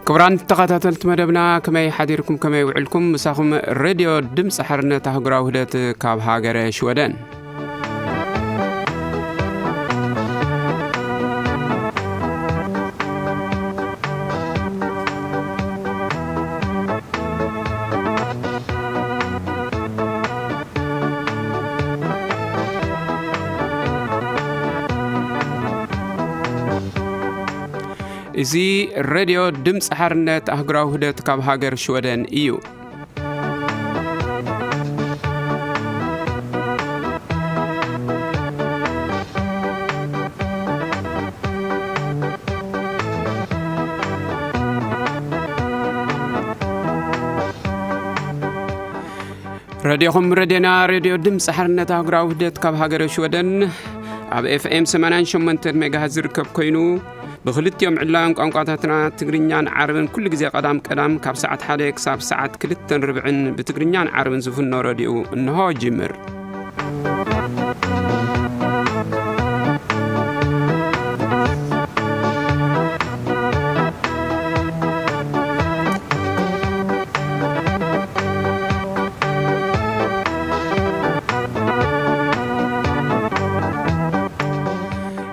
ክቡራን ተኸታተልቲ መደብና፣ ከመይ ሓዲርኩም፣ ከመይ ውዕልኩም? ምሳኹም ሬድዮ ድምፂ ሓርነት ኣህጉራዊ ውህደት ካብ ሃገረ ሽወደን። እዚ ሬድዮ ድምፂ ሓርነት ኣህጉራዊ ውህደት ካብ ሃገር ሽወደን እዩ። ረድዮኹም ረድዮና፣ ሬድዮ ድምፂ ሓርነት ኣህጉራዊ ውህደት ካብ ሃገረ ሽወደን ኣብ ኤፍኤም ሰማንያን ሸሞንተን ሜጋሃዝ ዝርከብ ኮይኑ፣ ብኽልቲኦም ዕላውያን ቋንቋታትና ትግርኛን ዓረብን ኩሉ ግዜ ቀዳም ቀዳም ካብ ሰዓት ሓደ ክሳብ ሰዓት ክልተን ርብዕን ብትግርኛን ዓረብን ዝፍኖ ረድዮ እንሆ ጅምር።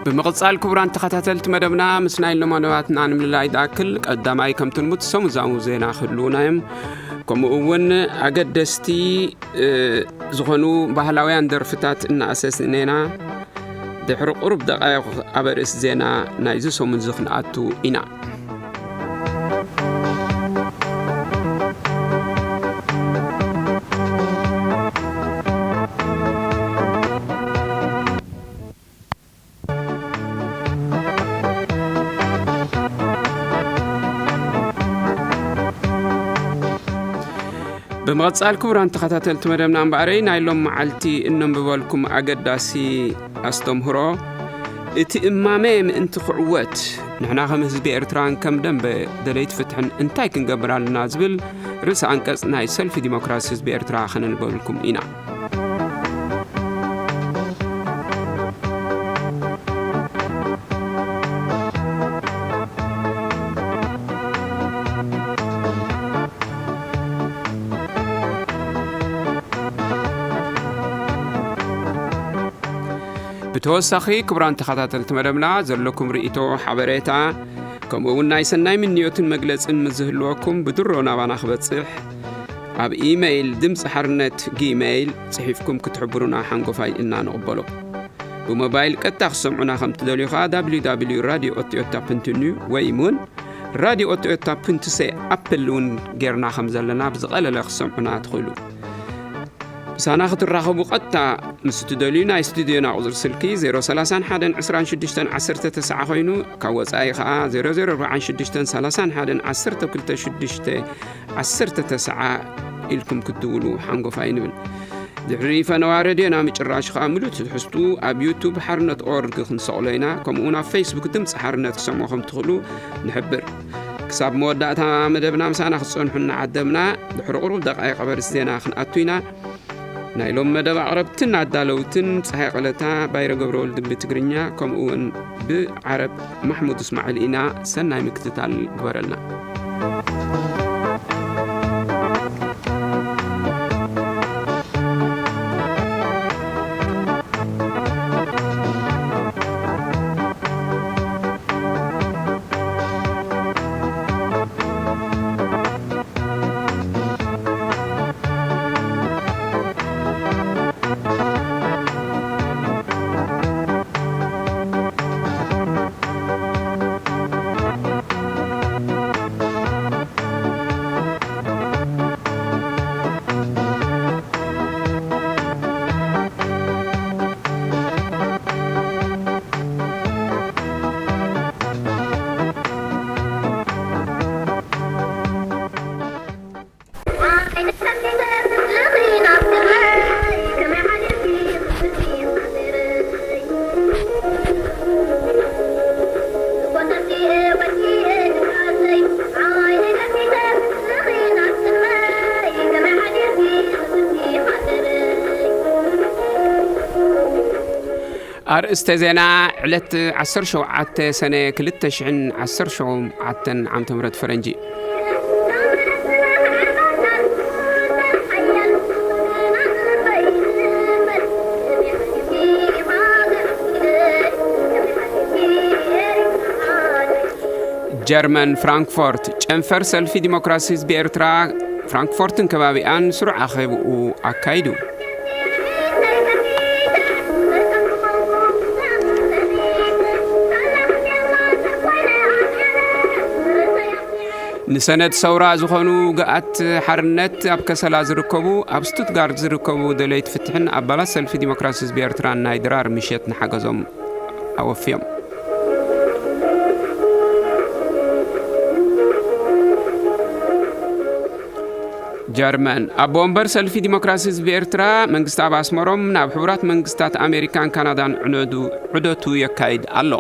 ብምቕጻል ክቡራን ተኸታተልቲ መደብና፣ ምስ ናይ ሎማኖባትና ንምልላይ ዝኣክል፣ ቀዳማይ ከምቲ ልሙድ ሰሙዛሙ ዜና ክህልዉና እዮም። ከምኡ እውን ኣገደስቲ፣ እ፣ ዝኾኑ ባህላውያን ደርፍታት እናኣሰስነና፣ ድሕሪ ቁሩብ ደቃይቕ ኣብ ርእሲ ዜና ናይዚ ሰሙን እዚ ክንኣቱ ኢና። ብምቕጻል ክቡራን ተኸታተልቲ መደብና እምበኣረይ፣ ናይ ሎም መዓልቲ እነንብበልኩም ኣገዳሲ ኣስተምህሮ፣ እቲ እማመ ምእንቲ ክዕወት፣ ንሕና ከም ህዝቢ ኤርትራን ከም ደንበ ደለይቲ ፍትሕን እንታይ ክንገብር ኣለና ዝብል ርእሰ ኣንቀጽ ናይ ሰልፊ ዲሞክራሲ ህዝቢ ኤርትራ ከነንበበልኩም ኢና። ብተወሳኺ፣ ክቡራን ተኸታተልቲ መደብና፣ ዘለኩም ርእይቶ፣ ሓበሬታ፣ ከምኡ እውን ናይ ሰናይ ምንዮትን መግለጽን ምስ ዝህልወኩም፣ ብድሮ ናባና ክበጽሕ ኣብ ኢመይል ድምፂ ሓርነት ጊመይል ጽሒፍኩም ክትሕብሩና ሓንጎፋይ እና ንቕበሎ። ብሞባይል ቀጥታ ክሰምዑና ከም ትደልዩ ኸኣ፣ www radio otiota punto nu ወይ እውን ራድዮ ኦቲኦታ ፕንትሴ ኣፕል እውን ጌርና ከም ዘለና ብዝቐለለ ክሰምዑና ትኽእሉ። ምሳና ክትራኸቡ ቀጥታ ምስ እትደልዩ፣ ናይ ስቱዲዮና ቁጽሪ ስልኪ ዜሮ ሰላሳን ሓደን ዕስራን ሽዱሽተን ዓሰርተ ተስዓ ኮይኑ፣ ካብ ወጻኢ ከኣ ዜሮ ዜሮ ኣርባዓን ሽዱሽተን ሰላሳን ሓደን ዓሰርተ ክልተ ሽዱሽተ ዓሰርተ ተስዓ ኢልኩም ክትድውሉ ሓንጎፋ ኣይንብል። ድሕሪ ፈነዋ ረድዮና ምጭራሹ ከኣ ምሉእ ትሕዝቱ ኣብ ዩቱብ ሓርነት ኦርግ ክንሰቕሎ ኢና። ከምኡ እውን ኣብ ፌስቡክ ድምፂ ሓርነት ክሰምዑ ከም ትኽእሉ ንሕብር። ክሳብ መወዳእታ መደብና ምሳና ክትጸንሑ እናዓደምና፣ ድሕሪ ቁሩብ ደቃይቕ ኣብ ኣርእስቲ ዜና ክንኣቱ ኢና። ናይ ሎም መደብ ኣቕረብትን ኣዳለውትን ጸሃይ ቀለታ፣ ባይረ ገብረወልድ ብትግርኛ፣ ከምኡ እውን ብዓረብ ማሕሙድ እስማዒል ኢና። ሰናይ ምክትታል ግበረልና። ኣርእስተ ዜና። ዕለት ዓሰርተ ሸውዓተ ሰነ ክልተ ሽሕን ዓሰርተ ሸውዓተን ዓመተ ምህረት ፈረንጂ። ጀርመን ፍራንክፎርት፣ ጨንፈር ሰልፊ ዲሞክራሲ ህዝቢ ኤርትራ ፍራንክፎርትን ከባቢኣን ስሩዕ ኣኼብኡ ኣካይዱ። ንሰነድ ሰውራ ዝኾኑ ግኣት ሓርነት ኣብ ከሰላ ዝርከቡ፣ ኣብ ስቱትጋርት ዝርከቡ ደለይቲ ፍትሕን ኣባላት ሰልፊ ዲሞክራሲ ህዝቢ ኤርትራን ናይ ድራር ምሸት ንሓገዞም ኣወፍዮም። ጀርመን፣ ኣቦ ወንበር ሰልፊ ዲሞክራሲ ህዝቢ ኤርትራ መንግስቲ ኣብ ኣስመሮም ናብ ሕቡራት መንግስታት ኣሜሪካን ካናዳን ዕነዱ-፣ ዑደቱ የካይድ ኣሎ።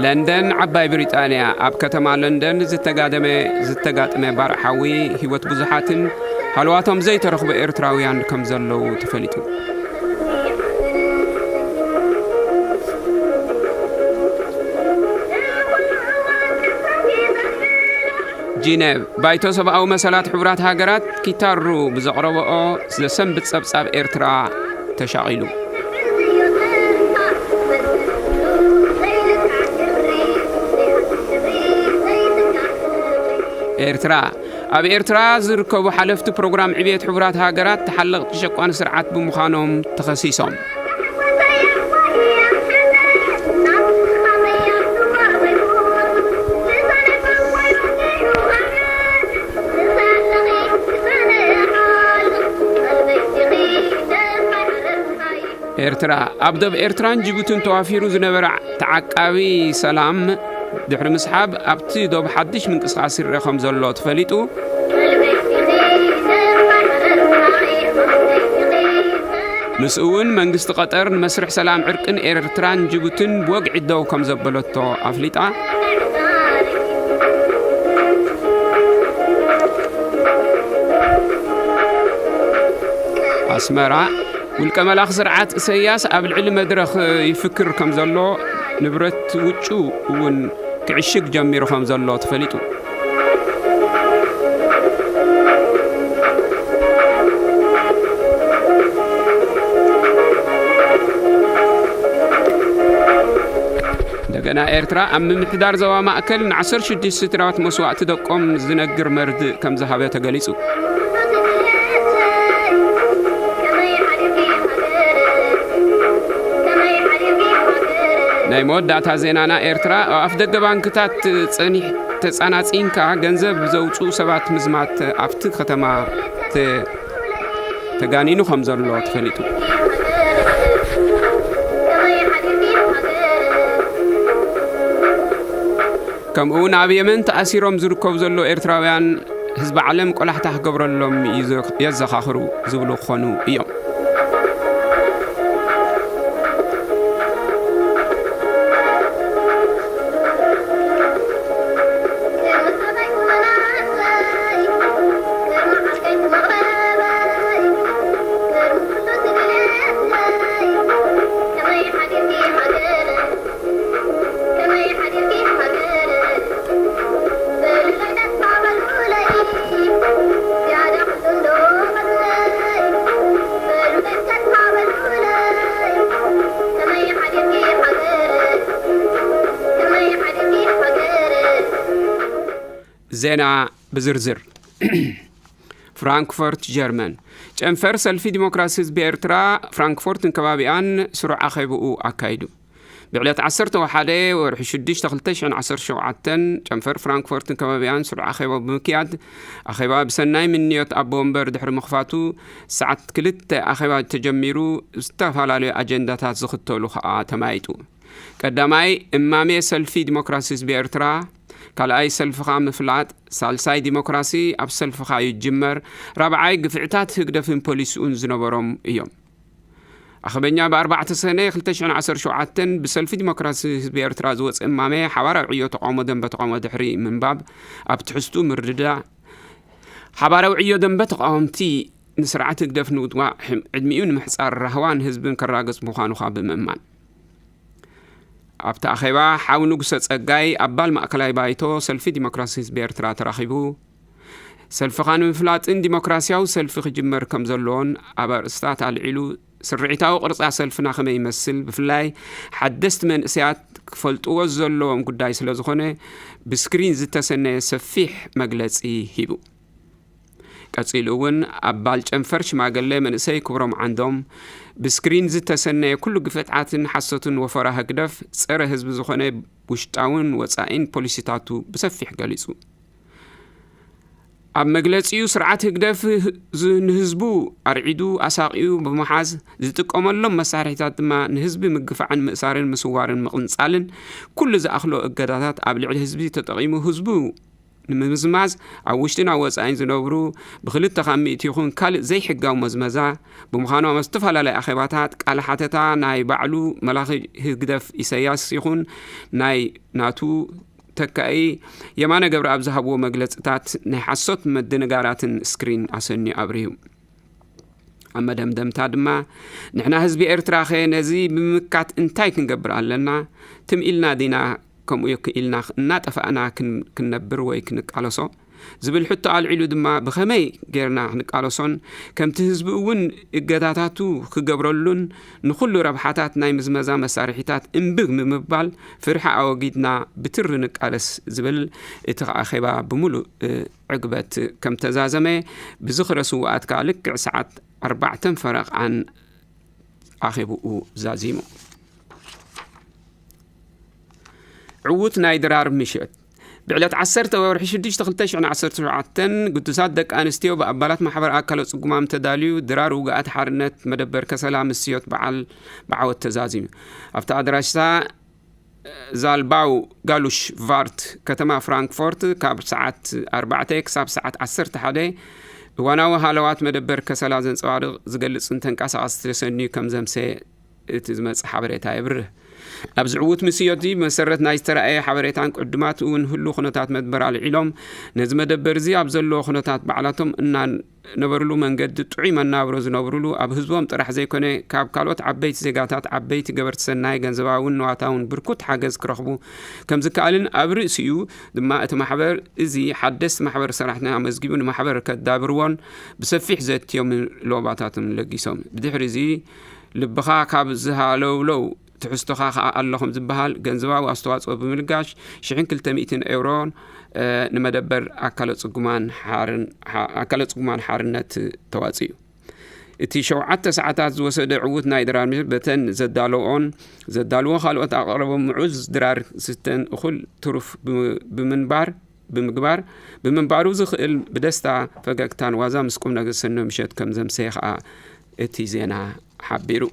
ለንደን፣ ዓባይ ብሪጣንያ፣ ኣብ ከተማ ለንደን ዝተጋደመ-፣ ዝተጋጥመ ባርዕ ሓዊ ህይወት ብዙሓትን ሃለዋቶም ዘይተረኽቡ ኤርትራውያን ከም ዘለዉ ተፈሊጡ። ጂነቭ፣ ባይቶ ሰብኣዊ መሰላት ሕቡራት ሃገራት ኪታሩ ብዘቕረበኦ ዘሰንብት ጸብጻብ ኤርትራ ተሻቒሉ። ኤርትራ፣ ኣብ ኤርትራ ዝርከቡ ሓለፍቲ ፕሮግራም ዕብየት ሕቡራት ሃገራት ተሓለቕቲ ጨቋኒ ስርዓት ብምዃኖም ተኸሲሶም። ኤርትራ፣ ኣብ ዶብ ኤርትራን ጅቡትን ተዋፊሩ ዝነበረ ተዓቃቢ ሰላም ድሕሪ ምስሓብ፣ ኣብቲ ዶብ ሓድሽ ምንቅስቓስ ይረአ ከም ዘሎ ተፈሊጡ። ምስኡ እውን መንግስቲ ቀጠር ንመስርሕ ሰላም ዕርቅን ኤርትራን ጅቡትን ብወግዒ ደው ከም ዘበለቶ ኣፍሊጣ። ኣስመራ፣ ውልቀ መላኺ ስርዓት ኢሰያስ ኣብ ልዕሊ መድረኽ ይፍክር ከም ዘሎ፣ ንብረት ውጩ እውን ክዕሽግ ጀሚሩ ከም ዘሎ ተፈሊጡ። እንደገና፣ ኤርትራ ኣብ ምምሕዳር ዞባ ማእከል ንዓሰርተ ሽዱሽተ ስድራቤት መስዋእቲ ደቆም ዝነግር መርድእ ከም ዝሃበ ተገሊጹ። ናይ መወዳእታ ዜናና፣ ኤርትራ ኣብ ኣፍደገ ባንክታት ጸኒሕ-፣ ተጻናጺንካ ገንዘብ ዘውጽኡ ሰባት ምዝማት ኣብቲ ከተማ ተ-፣ ተጋኒኑ ከም ዘሎ ተፈሊጡ። ከምኡ እውን ኣብ የመን ተኣሲሮም ዝርከቡ ዘለዉ ኤርትራውያን ህዝቢ ዓለም ቆላሕታ ክገብረሎም ይዘ-፣ የዘኻኽሩ ዝብሉ ክኾኑ እዮም። ዜና ብዝርዝር። ፍራንክፈርት፣ ጀርመን። ጨንፈር ሰልፊ ዲሞክራሲ ህዝቢ ኤርትራ ፍራንክፎርትን ከባቢኣን ስሩዕ ኣኼብኡ ኣካይዱ። ብዕለት ዓሰርተ ወሓደ ወርሒ ሽዱሽተ ክልተ ሽሕን ዓሰርተ ሸውዓተን ጨንፈር ፍራንክፎርትን ከባቢኣን ስሩዕ ኣኼባ ብምክያድ፣ ኣኼባ ብሰናይ ምንዮት ኣቦ ወንበር ድሕሪ ምኽፋቱ፣ ሰዓት ክልተ ኣኼባ ተጀሚሩ፣ ዝተፈላለዩ ኣጀንዳታት ዝኽተሉ ከኣ ተማይጡ። ቀዳማይ፣ እማሜ ሰልፊ ዲሞክራሲ ህዝቢ ኤርትራ፣ ካልኣይ፣ ሰልፍኻ ምፍላጥ፣ ሳልሳይ፣ ዲሞክራሲ ኣብ ሰልፍኻ ይጅመር፣ ራብዓይ፣ ግፍዕታት ህግደፍን ፖሊስኡን ዝነበሮም እዮም። ኣኸበኛ ብ ኣርባዕተ ሰነ ክልተ ሽሕን ዓሰርተ ሸውዓተን ብሰልፊ ዲሞክራሲ ህዝቢ ኤርትራ ዝወፀ እማመ ሓባራዊ ዕዮ ተቃውሞ ደንበ ተቃውሞ ድሕሪ ምንባብ፣ ኣብ ትሕዝቱ ምርድዳ፣ ሓባራዊ ዕዮ ደንበ ተቃወምቲ ንስርዓት ህግደፍ ንውድዋዕ፣ ዕድሚኡ ንምሕፃር ራህዋን ህዝብን ከራገፅ ምዃኑ ካብ ብምእማን። ኣብቲ ኣኼባ ሓው ንጉሰ ጸጋይ ኣባል ማእከላይ ባይቶ ሰልፊ ዲሞክራሲ ህዝቢ ኤርትራ ተራኺቡ፣ ሰልፍኻ ንምፍላጥን ዲሞክራሲያዊ ሰልፊ ክጅመር ከም ዘለዎን ኣብ ኣርእስታት ኣልዒሉ፣ ስርዒታዊ ቅርጻ ሰልፍና ከመይ ይመስል፣ ብፍላይ ሓደስቲ መንእሰያት ክፈልጥዎ ዘለዎም ጉዳይ ስለ ዝኾነ፣ ብስክሪን ዝተሰነየ ሰፊሕ መግለጺ ሂቡ። ቀጺሉ እውን ኣባል ጨንፈር ሽማግለ መንእሰይ ክብሮም ዓንዶም፣ ብስክሪን ዝተሰነየ ኩሉ ግፍዕታትን ሓሶትን ወፈራ ህግደፍ ጸረ ህዝቢ ዝኾነ ውሽጣውን ወጻኢን ፖሊሲታቱ ብሰፊሕ ገሊጹ። ኣብ መግለጺኡ፣ ስርዓት ህግደፍ ህ-፣ ዝ-፣ ንህዝቡ ኣርዒዱ ኣሳቒኡ ብምሓዝ፣ ዝጥቀመሎም መሳርሒታት ድማ ንህዝቢ ምግፋዕን ምእሳርን ምስዋርን ምቕንጻልን፣ ኩሉ ዝኣኽሎ እገዳታት ኣብ ልዕሊ ህዝቢ ተጠቒሙ ህዝቡ ንምምዝማዝ፣ ኣብ ውሽጥን ኣብ ወጻኢን ዝነብሩ ብክልተ ካብ ሚእቲ ይኹን ካልእ ዘይሕጋዊ መዝመዛ ብምዃኑ፣ ኣብ ዝተፈላለየ ኣኼባታት ቃለ ሓተታ ናይ ባዕሉ መላኺ ህግደፍ ኢሳያስ ይኹን ናይ ናቱ ተካኢ የማነ ገብረኣብ ዝሃብዎ መግለጽታት ናይ ሓሶት ምድንጋራትን ስክሪን ኣሰንዩ ኣብሪሁ። ኣብ መደምደምታ ድማ፣ "ንሕና ህዝቢ ኤርትራኸ ነዚ ብምምካት እንታይ ክንገብር ኣለና? ትም ኢልና ዲና ከምኡ ክኢልና እናጠፋእና ክን-፣ ክንነብር ወይ ክንቃለሶ?" ዝብል ሕቶ ኣልዒሉ ድማ፣ ብኸመይ ጌርና ክንቃለሶን ከምቲ ህዝቢ እውን እገዳታቱ ክገብረሉን ንኹሉ ረብሓታት ናይ ምዝመዛ መሳርሒታት እምቢ ብምባል ፍርሒ ኣወጊድና ብትሪ ንቃለስ ዝብል እቲ ኣኼባ ብምሉእ፣ እ፣ ዕግበት ከም ተዛዘመ ብዝኽረ ስውኣት ከኣ ልክዕ ሰዓት ኣርባዕተን ፈረቓን ኣኼብኡ ዛዚሙ። ዕዉት ናይ ድራር ምሸት። ብዕለት ዓሰርተ ወርሒ ሽዱሽተ ክልተ ሽሕን ዓሰርተ ሸውዓተን ግዱሳት ደቂ ኣንስትዮ ብኣባላት ማሕበር ኣካለ ጽጉማም ተዳልዩ ድራር ውግኣት ሓርነት መደበር ከሰላ ምስዮት በዓል ብዓወት ተዛዚሙ። ኣብቲ ኣድራሻ ዛልባው ጋሉሽ ቫርት ከተማ ፍራንክፎርት ካብ ሰዓት ኣርባዕተ ክሳብ ሰዓት ዓሰርተ ሓደ እዋናዊ ሃለዋት መደበር ከሰላ ዘንጸባርቕ ዝገልጽን ተንቀሳቐሲ ተሰንዩ ከም ዘምሰየ እቲ ዝመጽእ ሓበሬታ የብርህ። ኣብዚ ዕዉት ምስዮት እዚ ብመሰረት ናይ ዝተራእየ ሓበሬታን ቅዱማት እውን ህሉ ኩነታት መድበር ኣልዒሎም፣ ነዚ መደበር እዚ ኣብ ዘለዎ ኩነታት ባዕላቶም እናነበርሉ መንገዲ ጥዑይ መናብሮ ዝነብርሉ፣ ኣብ ህዝቦም ጥራሕ ዘይኮነ ካብ ካልኦት ዓበይቲ ዜጋታት ዓበይቲ ገበርቲ ሰናይ ገንዘባውን ንዋታውን ብርኩት ሓገዝ ክረኽቡ ከም ዝከኣልን ኣብ ርእሲኡ ድማ እቲ ማሕበር እዚ ሓደስቲ ማሕበር ሰራሕተኛ ኣመዝጊቡ ንማሕበር ከዳብርዎን ብሰፊሕ ዘትዮም ሎባታትን ለጊሶም። ብድሕሪ እዚ ልብኻ ካብ ዝሃለውለው ትሕዝቶኻ ከኣ ኣሎ ከም ዝበሃል ገንዘባዊ ኣስተዋጽኦ ብምልጋሽ ሽሕን ክልተ ሚእትን ኤውሮን፣ እ፣ ንመደበር ኣካለ ጽጉማን ሓርን-፣ ሓ-፣ ኣካለ ጽጉማን ሓርነት ተዋጽኡ። እቲ ሸውዓተ ሰዓታት ዝወሰደ ዕዉት ናይ ድራር ምሽት በተን ዘዳለዎን ዘዳልዎ ካልኦት ኣቕረቦም ምዑዝ ድራር ስተን እኹል ትሩፍ ብ-፣ ብምንባር፣ ብምግባር፣ ብምንባሩ ዝኽእል ብደስታ፣ ፈገግታን ዋዛ ምስ ቁም ነገር ዝሰነዮ ምሸት ከም ዘምሰየ ከኣ እቲ ዜና ሓቢሩ።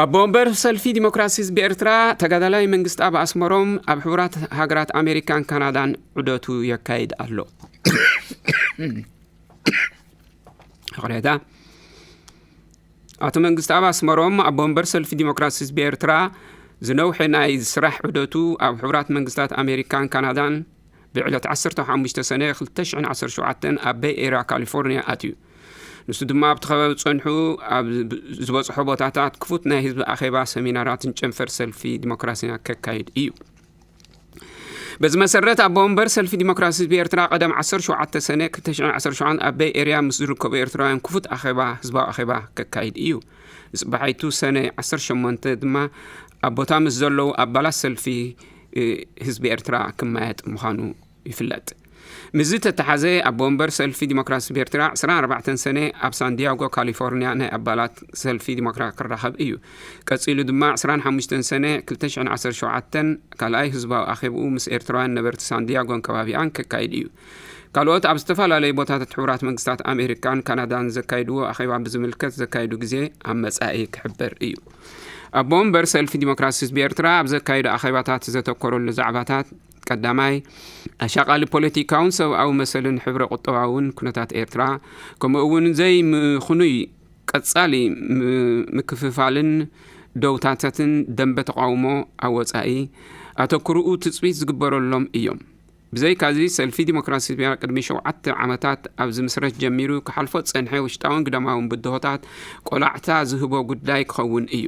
ኣቦ ወንበር ሰልፊ ዲሞክራሲ ህዝቢ ኤርትራ ተጋዳላይ መንግስቲ ኣብ ኣስመሮም ኣብ ሕቡራት ሃገራት ኣሜሪካን ካናዳን ዑደቱ የካይድ ኣሎ። ይቕሬታ። ኣቶ መንግስቲ ኣብ ኣስመሮም ኣቦ ወንበር ሰልፊ ዲሞክራሲ ህዝቢ ኤርትራ ዝነውሐ ናይ ስራሕ ዑደቱ ኣብ ሕቡራት መንግስታት ኣሜሪካን ካናዳን ብዕለት ዓሰርተ ሓሙሽተ ሰነ ክልተ ሽሕን ዓሰርተ ሸውዓተን ኣብ ቤይ ኤርያ ካሊፎርኒያ ኣትዩ። ንሱ ድማ ኣብቲ ከባቢ ጸንሑ ኣብ ዝበጽሖ ቦታታት ክፉት ናይ ህዝቢ ኣኼባ፣ ሰሚናራትን ጨንፈር ሰልፊ ዲሞክራሲና ከካይድ እዩ። በዚ መሰረት ኣቦ ወንበር ሰልፊ ዲሞክራሲ ህዝቢ ኤርትራ ቀደም ዓሰርተ ሸውዓተ ሰነ ክልተ ሽሕን ዓሰርተ ሸውዓተን ኣብ ቤይ ኤርያ ምስ ዝርከቡ ኤርትራውያን ክፉት ኣኼባ፣ ህዝባዊ ኣኼባ ከካይድ እዩ። ንጽባሒቱ ሰነ ዓሰርተ ሸሞንተ ድማ ኣብ ቦታ ምስ ዘለዉ ኣባላት ሰልፊ፣ እ፣ ህዝቢ ኤርትራ ክመያየጥ ምዃኑ ይፍለጥ። ምስዚ ተተሓዘ ኣቦ ወንበር ሰልፊ ዲሞክራሲ ህዝቢ ኤርትራ ዕስራን ኣርባዕተን ሰነ ኣብ ሳንዲያጎ ካሊፎርኒያ ናይ ኣባላት ሰልፊ ዲሞክራ ክራኸብ እዩ። ቀጺሉ ድማ ዕስራን ሓሙሽተን ሰነ ክልተ ሽሕን ዓሰርተ ሸውዓተን ካልኣይ ህዝባዊ ኣኼብኡ ምስ ኤርትራውያን ነበርቲ ሳንዲያጎን ከባቢኣን ከካይድ እዩ። ካልኦት ኣብ ዝተፈላለዩ ቦታታት ሕቡራት መንግስታት ኣሜሪካን ካናዳን ዘካይድዎ ኣኼባ ብዝምልከት ዘካይዱ ግዜ ኣብ መጻኢ ክሕበር እዩ። ኣቦ ወንበር ሰልፊ ዲሞክራሲ ህዝቢ ኤርትራ ኣብ ዘካይዶ ኣኼባታት ዘተኮረሉ ዛዕባታት ቀዳማይ፣ ኣሻቓሊ ፖለቲካውን ሰብኣዊ መሰልን ሕብረ ቁጠባውን ኩነታት ኤርትራ፣ ከምኡ እውን ዘይምኽኑይ ቀጻሊ ም-፣ ምክፍፋልን ደውታታትን ደንበ ተቓውሞ ኣብ ወጻኢ ኣተኩርኡ ትጽቢት ዝግበረሎም እዮም። ብዘይካዚ፣ ሰልፊ ዲሞክራሲ ኤርትራ ቅድሚ ሸውዓተ ዓመታት ኣብ ዝምስረት ጀሚሩ ክሓልፎ ዝጸንሐ ውሽጣውን ግዳማውን ብድሆታት ቆላዕታ ዝህቦ ጉዳይ ክኸውን እዩ።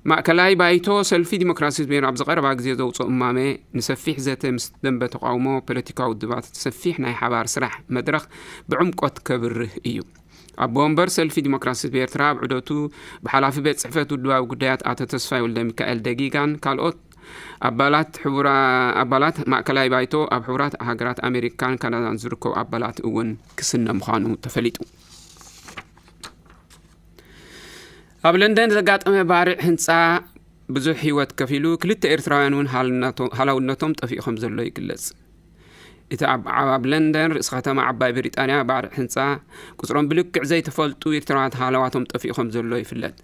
ማእከላይ ባይቶ ሰልፊ ዲሞክራሲ ኤርትራ ኣብዚ ቀረባ ግዜ ዘውጽኦ እማመ፣ ንሰፊሕ ዘተ ምስ ደንበ ተቓውሞ ፖለቲካዊ ውድባት ሰፊሕ ናይ ሓባር ስራሕ መድረኽ ብዕምቆት ከብርህ እዩ። ኣቦ ወንበር ሰልፊ ዲሞክራሲ ኤርትራ ኣብ ዑደቱ ብሓላፊ ቤት ጽሕፈት ውድባዊ ጉዳያት ኣቶ ተስፋይ ወልደ ሚካኤል ደጊጋን ካልኦት ኣባላት ሕቡራ-፣ ኣባላት ማእከላይ ባይቶ ኣብ ሕቡራት ሃገራት ኣሜሪካን ካናዳን ዝርከቡ ኣባላት እውን ክስነ ምዃኑ ተፈሊጡ። ኣብ ለንደን ዘጋጠመ ባርዕ ህንጻ ብዙሕ ህይወት ከፊሉ፣ ክልተ ኤርትራውያን እውን ሃልነቶ-፣ ሃላውነቶም ጠፊኡ ከም ዘሎ ይግለጽ። እቲ ኣብ፣ ኣብ ለንደን ርእሲ ከተማ ዓባይ ብሪጣንያ ባርዕ ህንጻ፣ ቁጽሮም ብልክዕ ዘይተፈልጡ ኤርትራውያን ሃለዋቶም ጠፊኡ ከም ዘሎ ይፍለጥ።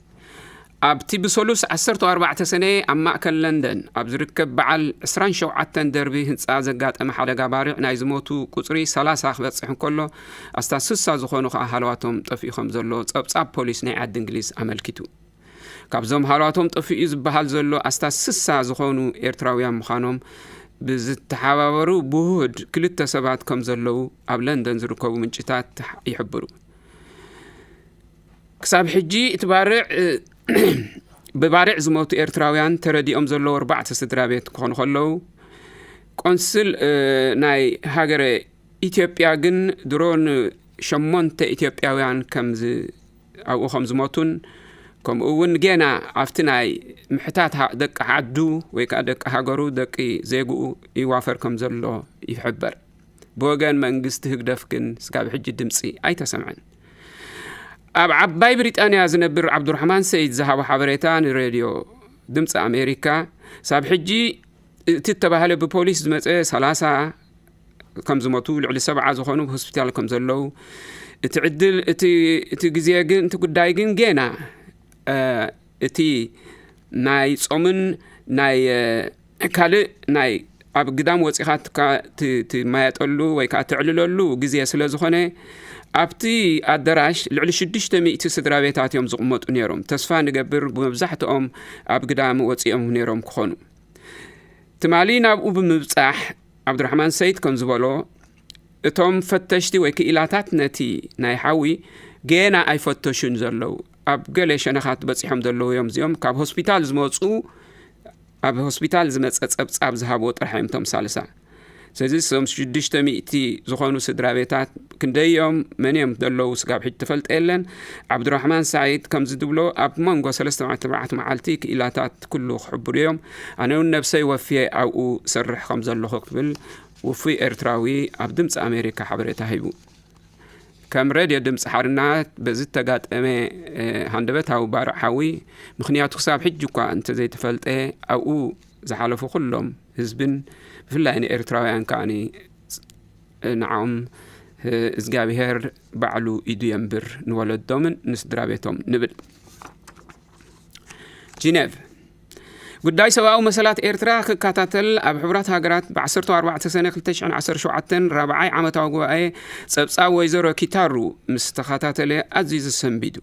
ኣብቲ ብሰሉስ ዓሰርተ ኣርባዕተ ሰነ ኣብ ማእከል ለንደን ኣብ ዝርከብ በዓል ዕስራን ሸውዓተን ደርቢ ህንጻ ዘጋጠመ ሓደጋ ባርዕ ናይ ዝሞቱ ቁጽሪ ሰላሳ ክበጽሕ እንከሎ፣ ኣስታት ስሳ ዝኾኑ ከኣ ሃለዋቶም ጠፊኡ ከም ዘሎ ጸብጻብ ፖሊስ ናይ ዓዲ እንግሊዝ ኣመልኪቱ። ካብዞም ሃለዋቶም ጠፊኡ ዝበሃል ዘሎ ኣስታት ስሳ ዝኾኑ ኤርትራውያን ምዃኖም ብዝተሓባበሩ ብውሁድ ክልተ ሰባት ከም ዘለዉ ኣብ ለንደን ዝርከቡ ምንጭታት ይሕብሩ። ክሳብ ሕጂ እቲ ባርዕ፣ ብባርዕ ዝሞቱ ኤርትራውያን ተረዲኦም ዘለዉ ኣርባዕተ ስድራ ቤት ክኾኑ ከለዉ፣ ቆንስል፣ እ፣ ናይ ሃገረ ኢትዮጵያ ግን ድሮ ንሸሞንተ ኢትዮጵያውያን ከም ዝ-፣ ኣብኡ ከም ዝሞቱን፣ ከምኡ እውን ጌና ኣብቲ ናይ ምሕታት ሃ-፣ ደቂ ዓዱ ወይ ከኣ ደቂ ሃገሩ፣ ደቂ ዜግኡ ይዋፈር ከም ዘሎ ይሕበር። ብወገን መንግስቲ ህግደፍ ግን ስጋብ ሕጂ ድምጺ ኣይተሰምዐን። ኣብ ዓባይ ብሪጣንያ ዝነብር ዓብዱራሕማን ሰይድ ዝሃቦ ሓበሬታ ንሬድዮ ድምፂ ኣሜሪካ፣ ሳብ ሕጂ እቲ እተባህለ ብፖሊስ ዝመፀ ሰላሳ ከም ዝሞቱ፣ ልዕሊ ሰብዓ ዝኾኑ ሆስፒታል ከም ዘለዉ፣ እቲ ዕድል፣ እቲ፣ እቲ ግዜ ግን፣ እቲ ጉዳይ ግን ጌና፣ እ፣ እቲ ናይ ጾምን ናይ፣ እ፣ ካልእ ናይ ኣብ ግዳም ወጺኻ ትካ-፣ ት-፣ ትማየጠሉ ወይ ከኣ ተዕልለሉ ግዜ ስለ ዝኾነ፣ ኣብቲ ኣደራሽ ልዕሊ ሽዱሽተ ሚእቲ ስድራ ቤታት እዮም ዝቕመጡ ነይሮም። ተስፋ ንገብር ብመብዛሕትኦም ኣብ ግዳም ወጺኦም ነይሮም ክኾኑ። ትማሊ ናብኡ ብምብጻሕ፣ ዓብዱራሕማን ሰይድ ከም ዝበሎ፣ እቶም ፈተሽቲ ወይ ክኢላታት ነቲ ናይ ሓዊ ጌና ኣይፈተሹን ዘለዉ። ኣብ ገለ ሸነኻት በጺሖም ዘለዉ እዮም። እዚኦም ካብ ሆስፒታል ዝመጹ፣ ኣብ ሆስፒታል ዝመጸ ጸብጻብ ዝሃብዎ ጥራሕ እዮም እቶም ሳልሳ። ስለዚ እዞም ሽዱሽተ ሚእቲ ዝኾኑ ስድራ ቤታት ክንደይ እዮም፣ መን እዮም ዘለዉ ስጋብ ሕጂ ተፈልጠ የለን። ዓብዱራሕማን ሳዒድ ከምዚ ዝብሎ፣ ኣብ መንጎ ሰለስተ መዓልቲ ኣርባዕተ መዓልቲ ክኢላታት ኩሉ ክሕብሩ እዮም። ኣነ እውን ነብሰይ ወፍየ ኣብኡ ሰርሕ ከም ዘለኹ ክብል ውፉይ ኤርትራዊ ኣብ ድምፂ ኣሜሪካ ሓበሬታ ሂቡ። ከም ሬድዮ ድምፂ ሓርነት በዚ ዝተጋጠመ፣ እ፣ ሃንደበታዊ ባርዕ ሓዊ ምኽንያቱ ክሳብ ሕጂ እኳ እንተዘይተፈልጠ፣ ኣብኡ ዝሓለፉ ኩሎም ህዝብን ብፍላይ ንኤርትራውያን ከኣኒ፣ እ፣ ንዓኦም፣ እ፣ እግዚኣብሄር ባዕሉ ኢዱ የንብር ንወለዶምን ንስድራ ቤቶም ንብል። ጂኔቭ። ጉዳይ ሰብኣዊ መሰላት ኤርትራ ክከታተል ኣብ ሕቡራት ሃገራት ብ ዓሰርተ ኣርባዕተ ሰነ ክልተ ሽሕን ዓሰርተ ሸውዓተን ራብዓይ ዓመታዊ ጉባኤ ጸብጻብ ወይዘሮ ኪታሩ ምስ ተኸታተለ ኣዝዩ ዘሰንቢዱ።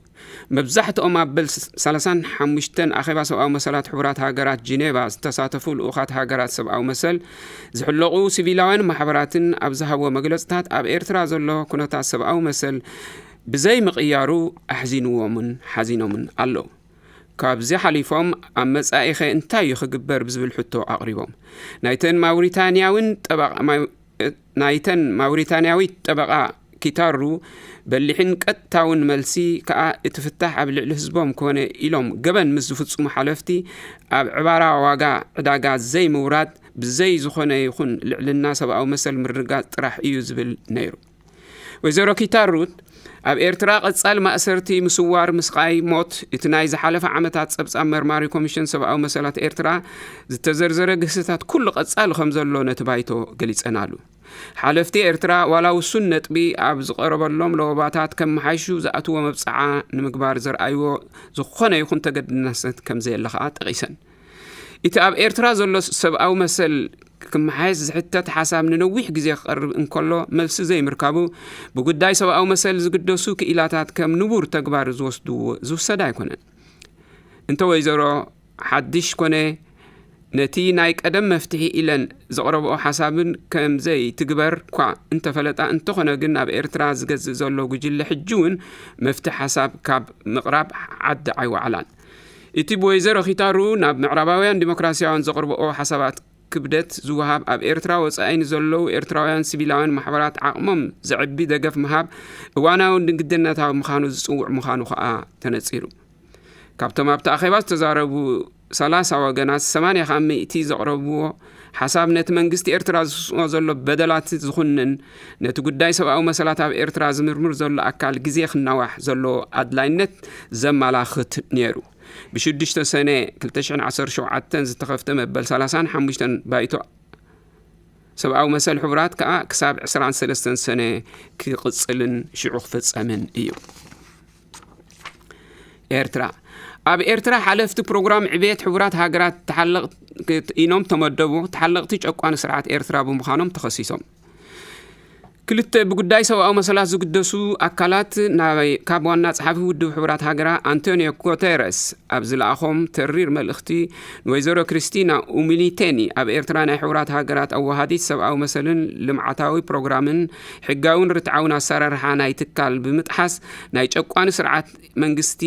መብዛሕትኦም ኣበል ሰላሳን ሓሙሽተን ኣኼባ ሰብኣዊ መሰላት ሕቡራት ሃገራት ጂኔቫ ዝተሳተፉ ልኡኻት ሃገራት ሰብኣዊ መሰል ዝሕለቑ ሲቪላውያን ማሕበራትን ኣብ ዝሃብዎ መግለጽታት ኣብ ኤርትራ ዘሎ ኩነታት ሰብኣዊ መሰል ብዘይ ምቕያሩ ኣሕዚንዎምን ሓዚኖምን ኣሎ። ካብዚ ሓሊፎም ኣብ መጻኢኸ እንታይ እዩ ክግበር ብዝብል ሕቶ ኣቕሪቦም። ናይተን ማውሪታንያውን ጠበቓ-፣ ማው-፣ ናይተን ማውሪታንያዊት ጠበቓ ኪታሩ በሊሕን ቀጥታውን መልሲ ከኣ እቲ ፍታሕ ኣብ ልዕሊ ህዝቦም ኮነ ኢሎም ገበን ምስ ዝፍጽሙ ሓለፍቲ ኣብ ዕባራ ዋጋ ዕዳጋ ዘይምውራድ ብዘይ ዝኾነ ይኹን ልዕልና ሰብኣዊ መሰል ምርግጋጽ ጥራሕ እዩ ዝብል ነይሩ። ወይዘሮ ኪታሩት ኣብ ኤርትራ ቀጻሊ ማእሰርቲ፣ ምስዋር፣ ምስቓይ፣ ሞት እቲ ናይ ዝሓለፈ ዓመታት ጸብጻብ መርማሪ ኮሚሽን ሰብኣዊ መሰላት ኤርትራ ዝተዘርዘረ ግህሰታት ኩሉ ቀጻሊ ከም ዘሎ ነቲ ባይቶ ገሊጸናሉ። ሓለፍቲ ኤርትራ ዋላ ውሱን ነጥቢ ኣብ ዝቐረበሎም ለበባታት ከመሓይሹ ዝኣትዎ መብጽዓ ንምግባር ዘርኣይዎ ዝኾነ ይኹን ተገድናሰት ከም ዘየለ ኸኣ ጠቒሰን። እቲ ኣብ ኤርትራ ዘሎ ሰብኣዊ መሰል ክመሓየሽ ዝሕተት ሓሳብ ንነዊሕ ግዜ ክቐርብ እንከሎ መልሲ ዘይምርካቡ፣ ብጉዳይ ሰብኣዊ መሰል ዝግደሱ ክኢላታት ከም ንቡር ተግባር ዝወስድዎ ዝውሰድ ኣይኮነን። እንተ ወይዘሮ ሓድሽ ኮነ ነቲ ናይ ቀደም መፍትሒ ኢለን ዘቕረብኦ ሓሳብን ከም ዘይትግበር እኳ እንተፈለጣ፣ እንተኾነ ግን ኣብ ኤርትራ ዝገዝእ ዘሎ ጉጅለ ሕጂ እውን መፍትሒ ሓሳብ ካብ ምቕራብ ዓዲ ኣይወዓላን። እቲ ብወይዘሮ ኪታሩ ናብ ምዕራባውያን ዲሞክራሲያውያን ዘቕርብኦ ሓሳባት ክብደት ዝወሃብ፣ ኣብ ኤርትራ ወጻኢ ንዘለዉ ኤርትራውያን ሲቪላውያን ማሕበራት ዓቕሞም ዘዕቢ ደገፍ ምሃብ እዋናውን ግድነታዊ ምዃኑ ዝጽውዕ ምዃኑ ከኣ ተነጺሩ። ካብቶም ኣብቲ ኣኼባ ዝተዛረቡ ሰላሳ ወገናት፣ ሰማንያ ካብ ሚእቲ ዘቕረብዎ ሓሳብ ነቲ መንግስቲ ኤርትራ ዝፍጽሞ ዘሎ በደላት ዝኹንን ነቲ ጉዳይ ሰብኣዊ መሰላት ኣብ ኤርትራ ዝምርምር ዘሎ ኣካል ግዜ ክናዋሕ ዘለዎ ኣድላይነት ዘመላኽት ነይሩ። ብሽዱሽተ ሰነ ክልተ ሽሕን ዓሰርተ ሸውዓተን ዝተኸፍተ መበል ሰላሳን ሓሙሽተን ባይቶ ሰብኣዊ መሰል ሕቡራት ከኣ ክሳብ ዕስራን ሰለስተን ሰነ ክቕጽልን ሽዑ ክፍጸምን እዩ። ኤርትራ። ኣብ ኤርትራ ሓለፍቲ ፕሮግራም ዕብየት ሕቡራት ሃገራት ተሓለቕ-፣ ኢኖም ተመደቡ ተሓለቕቲ ጨቋኒ ስርዓት ኤርትራ ብምዃኖም ተኸሲሶም። ክልተ ብጉዳይ ሰብኣዊ መሰላት ዝግደሱ ኣካላት ናይ፣ ካብ ዋና ጸሓፊ ውድብ ሕቡራት ሃገራ ኣንቶኒዮ ጉተረስ ኣብ ዝለኣኾም ተሪር መልእኽቲ፣ ንወይዘሮ ክሪስቲና ኡሚሊቴኒ ኣብ ኤርትራ ናይ ሕቡራት ሃገራት ኣወሃዲት ሰብኣዊ መሰልን ልምዓታዊ ፕሮግራምን ሕጋውን ርትዓውን ኣሰራርሓ ናይ ትካል ብምጥሓስ ናይ ጨቋኒ ስርዓት መንግስቲ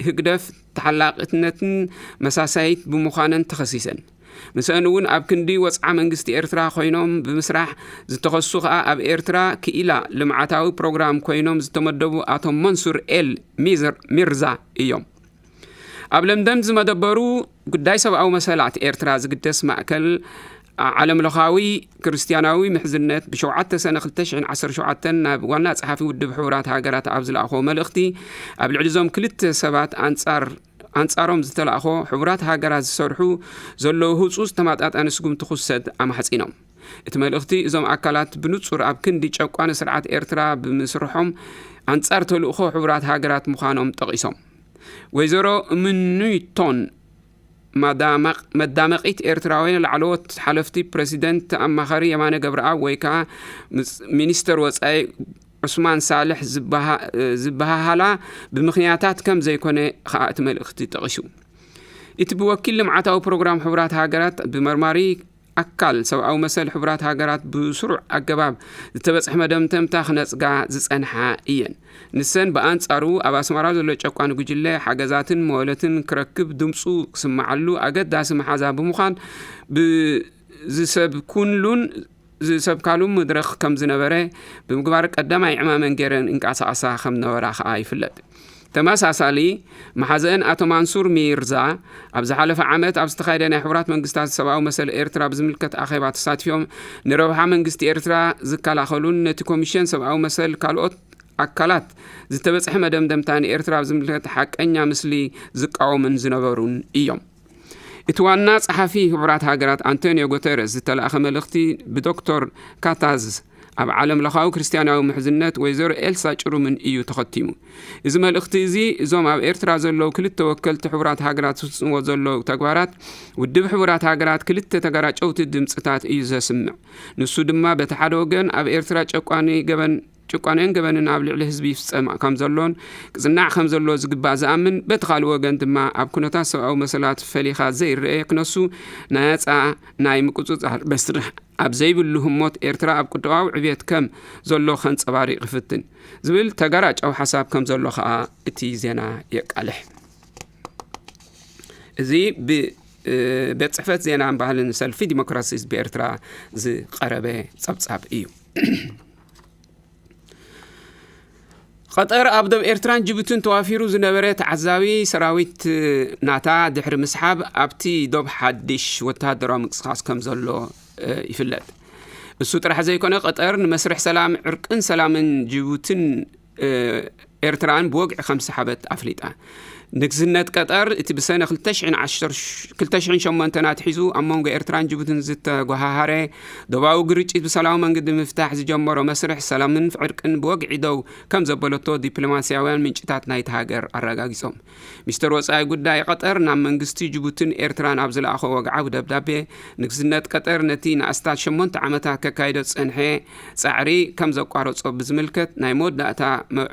ህግደፍ ተሓላቕነትን መሳሳይት ብምዃነን ተኸሲሰን። ምስአን እውን ኣብ ክንዲ ወጽዓ መንግስቲ ኤርትራ ኮይኖም ብምስራሕ ዝተኸሱ ከኣ ኣብ ኤርትራ ክኢላ ልምዓታዊ ፕሮግራም ኮይኖም ዝተመደቡ ኣቶ መንሱር ኤል ሚዘር-፣ ሚርዛ እዮም። ኣብ ለንደን ዝመደበሩ ጉዳይ ሰብኣዊ መሰላት ኤርትራ ዝግደስ ማእከል ዓለምለኻዊ ክርስትያናዊ ምሕዝነት ብሸውዓተ ሰነ ክልተ ሽሕን ዓሰርተ ሸውዓተን ናብ ዋና ጸሓፊ ውድብ ሕቡራት ሃገራት ኣብ ዝለኣኾ መልእኽቲ፣ ኣብ ልዕሊ እዞም ክልተ ሰባት ኣንጻር፣ ኣንጻሮም ዝተላእኾ ሕቡራት ሃገራት ዝሰርሑ ዘለዉ ህጹጽ ተመጣጣኒ ስጉምቲ ክውሰድ ኣማሕጺኖም። እቲ መልእኽቲ እዞም ኣካላት ብንጹር ኣብ ክንዲ ጨቋኒ ስርዓት ኤርትራ ብምስርሖም ኣንጻር ተልእኾ ሕቡራት ሃገራት ምዃኖም ጠቒሶም። ወይዘሮ ምኑይቶን ማዳመቕ-፣ መዳመቒት ኤርትራውያን ላዕለዎት ሓለፍቲ ፕረሲደንት ኣማኻሪ የማነ ገብረኣብ ወይ ከኣ ምስ ሚኒስተር ወጻኢ ዑስማን ሳልሕ ዝበሃ-፣ ዝበሃሃላ ብምኽንያታት ከም ዘይኮነ ከኣ እቲ መልእኽቲ ጠቒሱ። እቲ ብወኪል ልምዓታዊ ፕሮግራም ሕቡራት ሃገራት ብመርማሪ ኣካል ሰብኣዊ መሰል ሕቡራት ሃገራት ብስሩዕ ኣገባብ ዝተበጽሐ መደምደምታ ክነጽጋ ዝጸንሓ እየን። ንሰን ብኣንጻሩ ኣብ ኣስመራ ዘሎ ጨቋኒ ጉጅለ ሓገዛትን መወለትን ክረክብ ድምጹ ክስምዓሉ ኣገዳሲ መሓዛ ብምዃን ብዝሰብኩሉን ዝሰብካሉ መድረኽ ከም ዝነበረ ብምግባር ቀዳማይ ዕማመን ገይረን እንቀሳቐሳ ከም ነበራ ከኣ ይፍለጥ። ተመሳሳሊ መሓዘአን ኣቶ ማንሱር ሚርዛ ኣብ ዝሓለፈ ዓመት ኣብ ዝተኻየደ ናይ ሕቡራት መንግስታት ሰብኣዊ መሰል ኤርትራ ብዝምልከት ኣኼባ ተሳቲፎም ንረብሓ መንግስቲ ኤርትራ ዝከላኸሉን ነቲ ኮሚሽን ሰብኣዊ መሰል ካልኦት ኣካላት ዝተበጽሐ መደምደምታ ንኤርትራ ብዝምልከት ሓቀኛ ምስሊ ዝቃወሙን ዝነበሩን እዮም። እቲ ዋና ጸሓፊ ሕቡራት ሃገራት ኣንቶኒዮ ጉተረስ ዝተላእኸ መልእኽቲ ብዶክተር ካታዝ ኣብ ዓለም ለኻዊ ክርስትያናዊ ምሕዝነት ወይዘሮ ኤልሳ ጭሩምን እዩ ተኸቲሙ። እዚ መልእኽቲ እዚ እዞም ኣብ ኤርትራ ዘለዉ ክልተ ወከልቲ ሕቡራት ሃገራት ዝፍጽምዎ ዘለዉ ተግባራት ውድብ ሕቡራት ሃገራት ክልተ ተጋራጨውቲ ድምጽታት እዩ ዘስምዕ። ንሱ ድማ በቲ ሓደ ወገን ኣብ ኤርትራ ጨቋኒ ገበን ጭቆናን ገበንን ኣብ ልዕሊ ህዝቢ ይፍጸም ከም ዘሎን ክጽናዕ ከም ዘለዎ ዝግባእ ዝኣምን፣ በቲ ካልእ ወገን ድማ ኣብ ኩነታት ሰብኣዊ መሰላት ፈሊኻ ዘይረኤ ክነሱ ናይ ኣጻ ናይ ምቁጽጻር መስርሕ ኣብ ዘይብሉ ህሞት ኤርትራ ኣብ ቁጠባዊ ዕብየት ከም ዘሎ ከንጸባሪቕ ይፍትን ዝብል ተጋራጫዊ ሓሳብ ከም ዘሎ ከኣ እቲ ዜና የቃልሕ። እዚ ብ-፣ እ፣ ቤት ጽሕፈት ዜናን ባህልን ሰልፊ ዲሞክራሲ ህዝቢ ኤርትራ ዝቐረበ ጸብጻብ እዩ። ቀጠር ኣብ ዶብ ኤርትራን ጅቡትን ተዋፊሩ ዝነበረ ተዓዛቢ ሰራዊት ናታ ድሕሪ ምስሓብ ኣብቲ ዶብ ሓድሽ ወተሃደራዊ ምንቅስቓስ ከም ዘሎ፣ እ፣ ይፍለጥ። እሱ ጥራሕ ዘይኮነ ቀጠር ንመስርሕ ሰላም፣ ዕርቅን ሰላምን ጅቡትን፣ እ፣ ኤርትራን ብወግዒ ከም ዝሰሓበት ኣፍሊጣ። ንግስነት ቀጠር፣ እቲ ብሰነ ክልተ ሽሕን ዓሰርተ፣ ክልተ ሽሕን ሸሞንተን ኣትሒዙ ኣብ መንጎ ኤርትራን ጅቡትን ዝተጓሃሃረ ዶባዊ ግርጭት ብሰላማዊ መንገዲ ምፍታሕ ዝጀመሮ መስርሕ ሰላምን ዕርቅን ብወግዒ ደው ከም ዘበለቶ ዲፕሎማስያውያን ምንጭታት ናይቲ ሃገር ኣረጋጊጾም። ሚኒስተር ወጻኢ ጉዳይ ቀጠር ናብ መንግስቲ ጅቡትን ኤርትራን ኣብ ዝለኣኾ ወግዓዊ ደብዳቤ፣ ንግስነት ቀጠር ነቲ ንኣስታት ሸሞንተ ዓመታት ከካይዶ ዝጸንሐ ጻዕሪ ከም ዘቋረጾ ብዝምልከት ናይ መወዳእታ መ-፣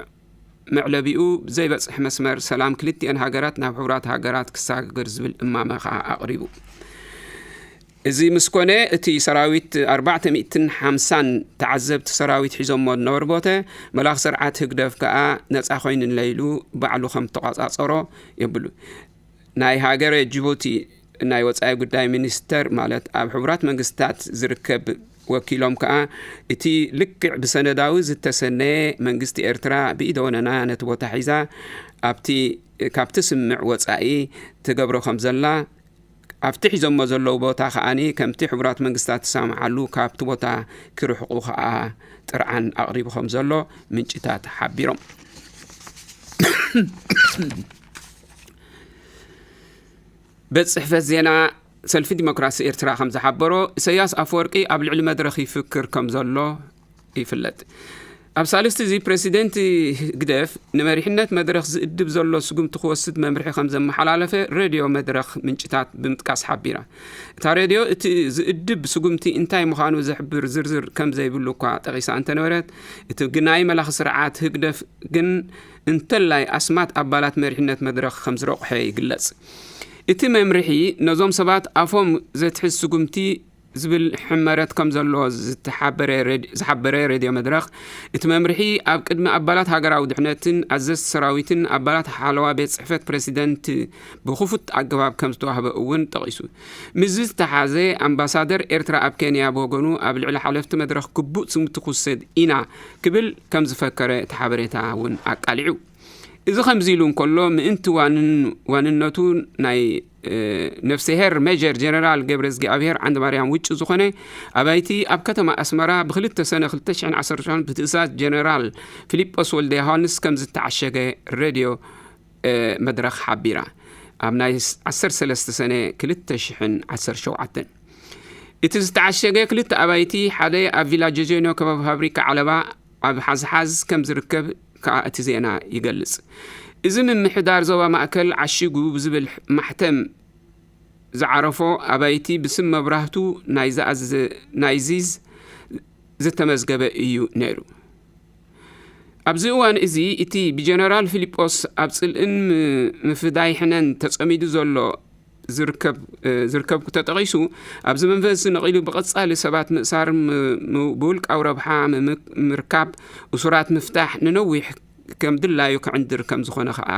መዕለቢኡ ዘይበጽሕ መስመር ሰላም ክልቲአን ሃገራት ናብ ሕቡራት ሃገራት ክሰጋገር ዝብል እማመ ከኣ ኣቕሪቡ። እዚ ምስ ኮነ፣ እቲ ሰራዊት ኣርባዕተ ሚእትን ሓምሳን ተዓዘብቲ ሰራዊት ሒዞሞ ዝነበሩ ቦታ፣ መላኺ ስርዓት ህግደፍ ከኣ ነጻ ኮይኑለይ ኢሉ ባዕሉ ከም ተቋጻጸሮ የብሉ። ናይ ሃገረ ጅቡቲ ናይ ወጻኢ ጉዳይ ሚኒስተር፣ ማለት ኣብ ሕቡራት መንግስታት ዝርከብ ወኪሎም ከኣ፣ እቲ ልክዕ ብሰነዳዊ ዝተሰነየ መንግስቲ ኤርትራ ብኢደ ወነና ነቲ ቦታ ሒዛ ኣብቲ፣ ካብቲ ስምምዕ ወጻኢ ትገብሮ ከም ዘላ፣ ኣብቲ ሒዞሞ ዘለዉ ቦታ ከኣኒ ከምቲ ሕቡራት መንግስታት ዝሰማምዓሉ ካብቲ ቦታ ክርሕቁ ከኣ ጥርዓን ኣቕሪቡ ከም ዘሎ ምንጭታት ሓቢሮም። ቤት ጽሕፈት ዜና ሰልፊ ዲሞክራሲ ኤርትራ ከም ዝሓበሮ፣ ኢሳያስ ኣፈወርቂ ኣብ ልዕሊ መድረኽ ይፍክር ከም ዘሎ ይፍለጥ። ኣብ ሳልስቲ እዚ፣ ፕረሲደንት ህግደፍ ንመሪሕነት መድረኽ ዝእድብ ዘሎ ስጉምቲ ክወስድ መምርሒ ከም ዘመሓላለፈ ሬድዮ መድረኽ ምንጭታት ብምጥቃስ ሓቢራ። እታ ሬድዮ፣ እቲ ዝእድብ ስጉምቲ እንታይ ምዃኑ ዝሕብር ዝርዝር ከም ዘይብሉ እኳ ጠቒሳ እንተነበረት፣ እቲ ግናይ መላኺ ስርዓት ህግደፍ ግን እንተላይ ኣስማት ኣባላት መሪሕነት መድረኽ ከም ዝረቑሐ ይግለጽ። እቲ መምርሒ ነዞም ሰባት ኣፎም ዘትሕዝ ስጉምቲ ዝብል ሕመረት ከም ዘሎ ዝተሓበረ ሬድ-፣ ዝሓበረ ሬድዮ መድረኽ፣ እቲ መምርሒ ኣብ ቅድሚ ኣባላት ሃገራዊ ድሕነትን ኣዘዝቲ ሰራዊትን ኣባላት ሓለዋ ቤት ጽሕፈት ፕረሲደንት ብኽፉት ኣገባብ ከም ዝተዋህበ እውን ጠቒሱ። ምስዚ ዝተሓዘ፣ ኣምባሳደር ኤርትራ ኣብ ኬንያ ብወገኑ፣ ኣብ ልዕሊ ሓለፍቲ መድረኽ ግቡእ ስጉምቲ ክውሰድ ኢና ክብል ከም ዝፈከረ እቲ ሓበሬታ እውን ኣቃሊዑ። እዚ ከምዚ ኢሉ እንከሎ፣ ምእንቲ ዋንን-፣ ዋንነቱ ናይ፣ እ፣ ነፍስሄር ሜጀር ጀነራል ገብረዝጊኣብሄር ዓንደማርያም ውጩ ዝኾነ ኣባይቲ ኣብ ከተማ ኣስመራ ብክልተ ሰነ ክልተ ሽሕን ዓሰርተ ሸሞንተን ብትእዛዝ ጀነራል ፊሊጶስ ወልደ ዮሃንስ ከም ዝተዓሸገ ሬድዮ፣ እ፣ መድረኽ ሓቢራ። ኣብ ናይ ስ-፣ ዓሰርተ ሰለስተ ሰነ ክልተ ሽሕን ዓሰርተ ሸውዓተን። እቲ ዝተዓሸገ ክልተ ኣባይቲ፣ ሓደ ኣብ ቪላ ጀጀኖ ከባቢ ፋብሪካ ዓለባ ኣብ ሓዝሓዝ ከም ዝርከብ ከኣ እቲ ዜና ይገልጽ። እዚ ምምሕዳር ዞባ ማእከል ዓሺጉ ብዝብል ማሕተም ዝዓረፎ ኣባይቲ ብስም መብራህቱ ናይ ዝኣዘ-፣ ናይ ዚዝ ዝተመዝገበ እዩ ነይሩ። ኣብዚ እዋን እዚ፣ እቲ ብጀነራል ፊሊጶስ ኣብ ጽልእን ም-፣ ምፍዳይ ሕነን ተጸሚዱ ዘሎ ዝርከብ፣ እ፣ ዝርከብኩ ተጠቒሱ፣ ኣብዚ መንፈስ ነቒሉ ብቐጻሊ ሰባት ምእሳር፣ ም-፣ ም-፣ ብውልቃዊ ረብሓ ምም-፣ ምርካብ፣ እሱራት ምፍታሕ ንነዊሕ ከም ድላዩ ክዕንድር ከም ዝኾነ ከኣ፣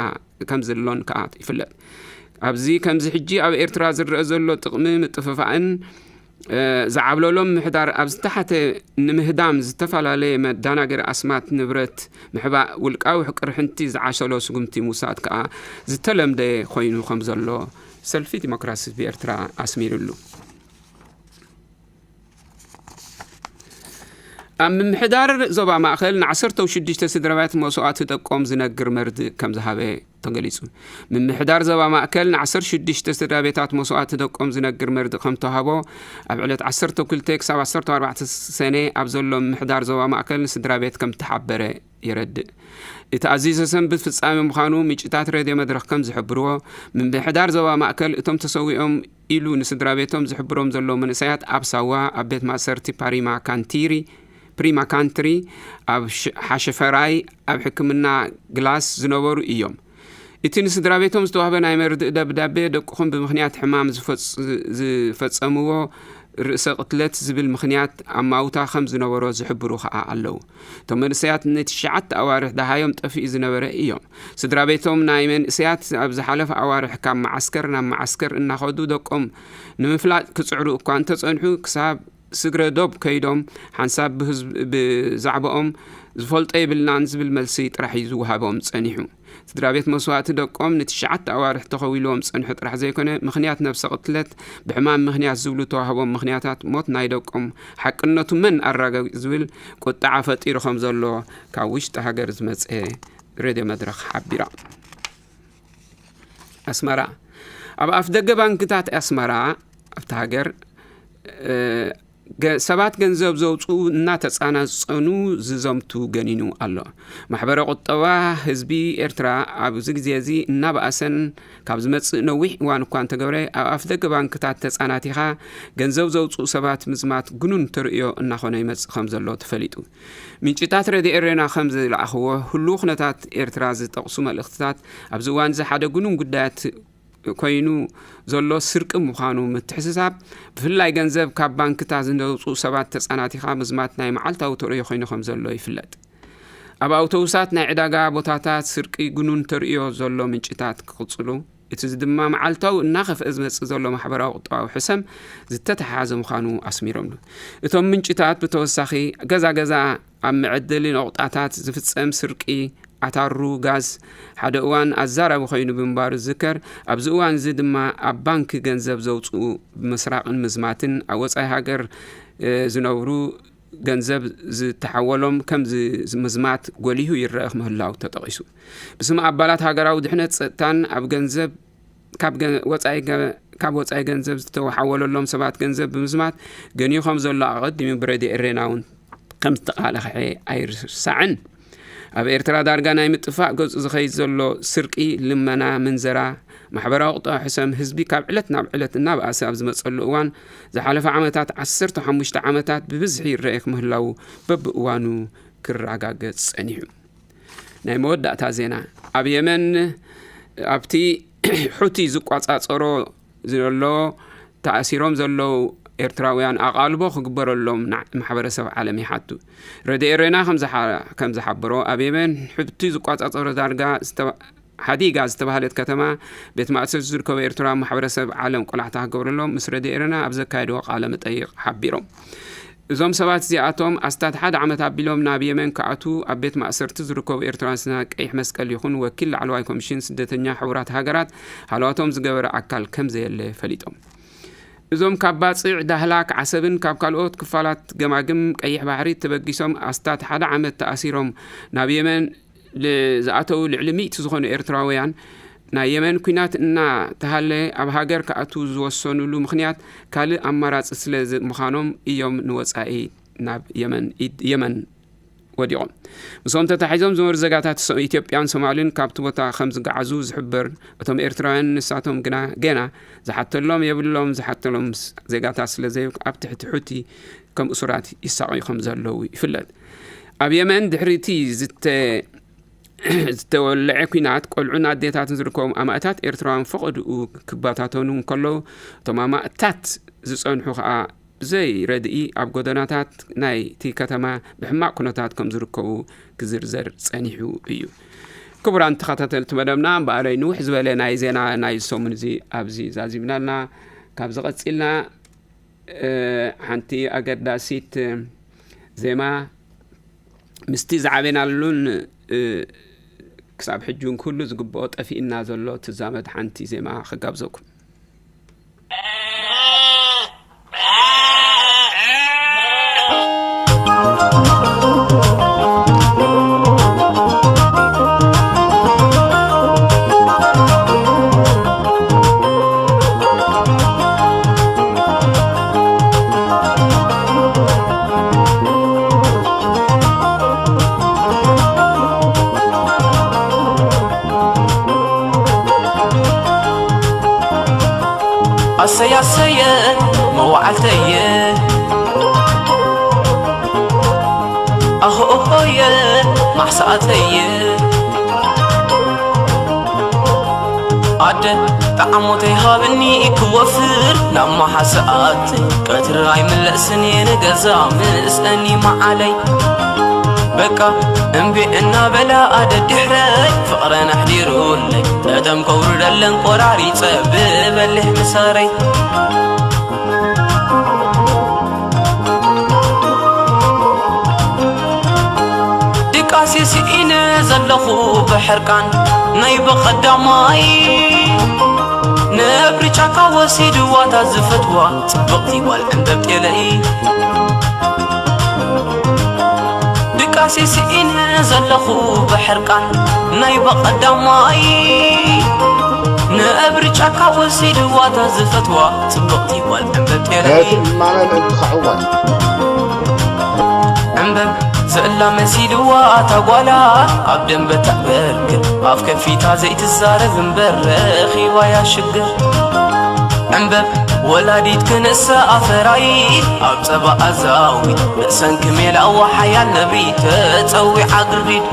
ከም ዘሎን ከኣ ይፍለጥ። ኣብዚ ከምዚ ሕጂ ኣብ ኤርትራ ዝረአ ዘሎ ጥቕሚ ምጥፍፋእን፣ እ፣ ዝዓብለሎም ምሕዳር ኣብ ዝተሓተ ንምህዳም ዝተፈላለየ መዳናገሪ ኣስማት ንብረት ምሕባእ ውልቃዊ ቅርሕንቲ ዝዓሸሎ ስጉምቲ ምውሳድ ከኣ ዝተለምደ ኮይኑ ከም ዘሎ ሰልፊ ዲሞክራሲ ብኤርትራ ኣስሚሩሉ። ኣብ ምምሕዳር ዞባ ማእከል ንዓሰርተ ሽዱሽተ ስድራቤት መስዋእቲ ደቆም ዝነግር መርድእ ከም ዝሃበ ተገሊጹ። ምምሕዳር ዞባ ማእከል ንዓሰርተ ሽዱሽተ ስድራቤታት መስዋእቲ ደቆም ዝነግር መርድእ ከም ተዋህቦ፣ ኣብ ዕለት ዓሰርተ ክልተ ክሳብ ዓሰርተ ኣርባዕተ ሰነ ኣብ ዘሎ ምምሕዳር ዞባ ማእከል ንስድራቤት ከም ተሓበረ የረድእ። እቲ ኣዝዩ ዘሰንብድ ፍጻሜ ምዃኑ ምንጭታት ሬድዮ መድረኽ ከም ዝሕብርዎ፣ ምምሕዳር ዞባ ማእከል እቶም ተሰዊኦም ኢሉ ንስድራ ቤቶም ዝሕብሮም ዘለዉ መንእሰያት ኣብ ሳዋ፣ ኣብ ቤት ማእሰርቲ ፓሪማ ካንቲሪ፣ ፕሪማ ካንትሪ፣ ኣብ ሽ-፣ ሓሸፈራይ ኣብ ሕክምና ግላስ ዝነበሩ እዮም። እቲ ንስድራ ቤቶም ዝተዋህበ ናይ መርድእ ደብዳቤ፣ ደቅኹም ብምኽንያት ሕማም ዝፈጽ-፣ ዝፈጸምዎ ርእሰ ቅትለት ዝብል ምኽንያት ኣማውታ ከም ዝነበሮ ዝሕብሩ ከኣ ኣለዉ። እቶም መንእሰያት ንትሽዓተ ኣዋርሕ ደሃዮም ጠፊኡ ዝነበረ እዮም። ስድራ ቤቶም ናይ መንእሰያት ኣብ ዝሓለፈ ኣዋርሕ ካብ መዓስከር ናብ መዓስከር እናኸዱ ደቆም ንምፍላጥ ክጽዕሩ እኳ እንተጸንሑ፣ ክሳብ ስግረ ዶብ ከይዶም ሓንሳብ ብህዝብ-፣ ብዛዕባኦም ዝፈልጦ የብልናን ዝብል መልሲ ጥራሕ እዩ ዝወሃቦም ጸኒሑ። ስድራ ቤት መስዋእቲ ደቆም ንትሽዓተ ኣዋርሕ ተኸዊልዎም ዝጸንሑ ጥራሕ ዘይኮነ፣ ምኽንያት ነብሰ ቅትለት፣ ብሕማም ምኽንያት ዝብሉ ተዋህቦም ምኽንያታት ሞት ናይ ደቆም ሓቅነቱ መን ኣረጋጊጹ ዝብል ቁጥዓ ፈጢሩ ከም ዘሎ ካብ ውሽጢ ሃገር ዝመጸ ሬድዮ መድረኽ ሓቢራ። ኣስመራ። ኣብ ኣፍደገ ባንክታት ኣስመራ ኣብታ ሃገር፣ እ፣ ገ-፣ ሰባት ገንዘብ ዘውፅኡ እናተፃናፀኑ ዝዘምቱ ገኒኑ ኣሎ። ማሕበረ ቁጠባ ህዝቢ ኤርትራ ኣብዚ ግዜ እዚ እናበኣሰን ካብ ዝመፅእ ነዊሕ እዋን እኳ እንተገብረ፣ ኣብ ኣፍደገ ባንክታት ተፃናቲኻ ገንዘብ ዘውፅኡ ሰባት ምዝማት ግኑን ተርእዮ እናኾነ ይመፅእ ከም ዘሎ ተፈሊጡ። ምንጭታት ረድኤ ኤሬና ከም ዝለኣኽዎ፣ ህሉው ኩነታት ኤርትራ ዝጠቕሱ መልእኽትታት ኣብዚ እዋን እዚ ሓደ ግኑን ጉዳያት ኮይኑ ዘሎ ስርቂ ምዃኑ ምትሕስሳብ፣ ብፍላይ ገንዘብ ካብ ባንክታት ዝነውፁ ሰባት ተፃናቲኻ ምዝማት ናይ መዓልታዊ ተርእዮ ኮይኑ ከም ዘሎ ይፍለጥ። ኣብ ኣውቶቡሳት፣ ናይ ዕዳጋ ቦታታት ስርቂ ግኑን ተርእዮ ዘሎ ምንጭታት ክቕጽሉ፣ እቲ ድማ መዓልታዊ እናኸፍአ ዝመጽእ ዘሎ ማሕበራዊ ቁጠባዊ ሕሰም ዝተተሓሓዘ ምዃኑ ኣስሚሮምሉ። እቶም ምንጭታት ብተወሳኺ፣ ገዛ ገዛ ኣብ መዐደሊ ነቑጣታት ዝፍጸም ስርቂ ኣታሩ ጋዝ ሓደ እዋን ኣዛራቢ ኮይኑ ብምንባሩ ዝዝከር፣ ኣብዚ እዋን እዚ ድማ ኣብ ባንክ ገንዘብ ዘውፅኡ ብምስራቕን ምዝማትን ኣብ ወፃኢ ሃገር፣ እ፣ ዝነብሩ ገንዘብ ዝተሓወሎም ከም ዝ-፣ ምዝማት ጎሊሁ ይረአ ምህላው ተጠቒሱ። ብስም ኣባላት ሃገራዊ ድሕነት ጸጥታን ኣብ ገንዘብ ካብ ገ-፣ ወጻኢ ገ-፣ ካብ ወጻኢ ገንዘብ ዝተሓወለሎም ሰባት ገንዘብ ብምዝማት ገንዩ ከም ዘሎ ኣቐዲሙ ብረድዮ ኤሬና እውን ከም ዝተቓለሐ ኣይርሳዕን። ኣብ ኤርትራ ዳርጋ ናይ ምጥፋእ ገጹ ዝኸይድ ዘሎ ስርቂ፣ ልመና፣ ምንዘራ፣ ማሕበራዊ ቁጠባዊ ሕሰም ህዝቢ ካብ ዕለት ናብ ዕለት እናበኣሰ ኣብ ዝመጸሉ እዋን፣ ዝሓለፈ ዓመታት ዓሰርተ ሓሙሽተ ዓመታት ብብዝሒ ይረኤ ምህላዉ በብእዋኑ ክረጋገጽ ጸኒሑ። ናይ መወዳእታ ዜና። ኣብ የመን ኣብቲ ሑቲ ዝቆጻጸሮ ዘሎ ተኣሲሮም ዘለዉ ኤርትራውያን ኣቓልቦ ክግበረሎም ና-፣ ማሕበረሰብ ዓለም ይሓቱ። ረድኤ ኤሬና ከም ዝሓ-፣ ከም ዝሓበሮ፣ ኣብ የመን ሑቲ ዝቆጻጸሮ ዳርጋ ዝተባ-፣ ሓዲጋ ዝተባህለት ከተማ ቤት ማእሰርቲ ዝርከቡ ኤርትራውያን ማሕበረሰብ ዓለም ቆላሕታ ክገብረሎም ምስ ረድኤ ኤሬና ኣብ ዘካየድዎ ቃለ መጠይቕ ሓቢሮም። እዞም ሰባት እዚኣቶም ኣስታት ሓደ ዓመት ኣቢሎም ናብ የመን ክኣትዉ ኣብ ቤት ማእሰርቲ ዝርከቡ ኤርትራውያን ስነ ቀይሕ መስቀል ይኹን ወኪል ላዕለዋይ ኮሚሽን ስደተኛ ሕቡራት ሃገራት ሃለዋቶም ዝገበረ ኣካል ከም ዘየለ ፈሊጦም። እዞም ካብ ባጽዕ፣ ዳህላክ፣ ዓሰብን ካብ ካልኦት ክፋላት ገማግም ቀይሕ ባሕሪ ተበጊሶም ኣስታት ሓደ ዓመት ተኣሲሮም ናብ የመን ል-፣ ዝኣተዉ ልዕሊ ሚእቲ ዝኾኑ ኤርትራውያን፣ ናይ የመን ኲናት እናተሃለ ኣብ ሃገር ክኣትዉ ዝወሰኑሉ ምኽንያት ካልእ ኣማራጺ ስለ ዝ-፣ ምዃኖም እዮም ንወጻኢ ናብ የመን፣ ኢድ የመን ወዲቖም። ምስኦም ተታሒዞም ዝነበሩ ዜጋታት ሶ-፣ ኢትዮጵያን ሶማልን ካብቲ ቦታ ከም ዝገዓዙ ዝሕበር እቶም ኤርትራውያን፣ ንሳቶም ግና ገና ዝሓተሎም የብሎም። ዝሓተሎም ስ-፣ ዜጋታት ስለ ዘይ-፣ ኣብ ትሕቲ ሑቲ ከም እሱራት ይሳቐዩ ከም ዘለዉ ይፍለጥ። ኣብ የመን ድሕሪ እቲ ዝተ-፣ ዝተወልዐ ኲናት ቆልዑን ኣዴታትን ዝርከቦም ኣማእታት ኤርትራውያን ፈቐድኡ ክበታተኑ እንከለዉ፣ እቶም ኣማእታት ዝጸንሑ ከኣ ብዘይ ረድኢ ኣብ ጎደናታት ናይቲ ከተማ ብሕማቕ ኩነታት ከም ዝርከቡ ክዝርዘር ጸኒሑ እዩ። ክቡራን ተኸታተልቲ መደብና፣ እምበኣረይ ንውሕ ዝበለ ናይ ዜና ናይ ሰሙን እዚ ኣብዚ ዛዚምና ኣለና። ካብዚ ቀጺልና፣ እ፣ ሓንቲ ኣገዳሲት ዜማ ምስቲ ዝዓበናሉን፣ እ፣ ክሳብ ሕጂ እውን ኩሉ ዝግብኦ ጠፊእና ዘሎ ትዛመድ ሓንቲ ዜማ ክጋብዘኩም። ኣሰይ ኣሰየ መዋዕልተየ፣ ኣሆኦሆየ ማሕሰኣተየ። ኣደ ጣዕሞተይ ሃብኒ ክወፍር ናብ መሓሰኣት፣ ቀትሪ ኣይምለስን እየ ንገዛ ምስአኒ መዓለይ። በቃ እምቢ እናበላ ኣደ ድሕረይ፣ ፍቕረን ኣሕዲሩለይ፣ ጠጠም ከውርደለን ቆራሪጸ ብበሊሕ ምሳረይ። ድቃሴ ስኢነ ዘለኹ ብሕርቃን ናይ ብቐዳማይ፣ ነብሪ ጫካ ወሲድዋ እታ ዝፈትዋ ጽብቕቲ ጓል ዕምበብ ጤለይ። ድቃሴ ስኢነ ዘለኹ ብሕርቃን ናይ በቐዳማይ ንእብሪ ጫካ ወሲድዋ እታ ዝፈትዋ ጽብቕቲ ጓል ዕምበብ ጤለይ። ዕምበብ ዘላ መሲልዋ እታ ጓላ ኣብ ደንበ ተዕበርግር ኣፍ ከፊታ ዘይትዛረብ እምበር ረኺባያ ሽግር። ዕምበብ ወላዲት ክንሳ ኣፈራይት ኣብ ጸባ ኣዛዊት ብሰንኪ ሜላዋ ሓያል ነብሪ ተጸዊዓ ግሪድ።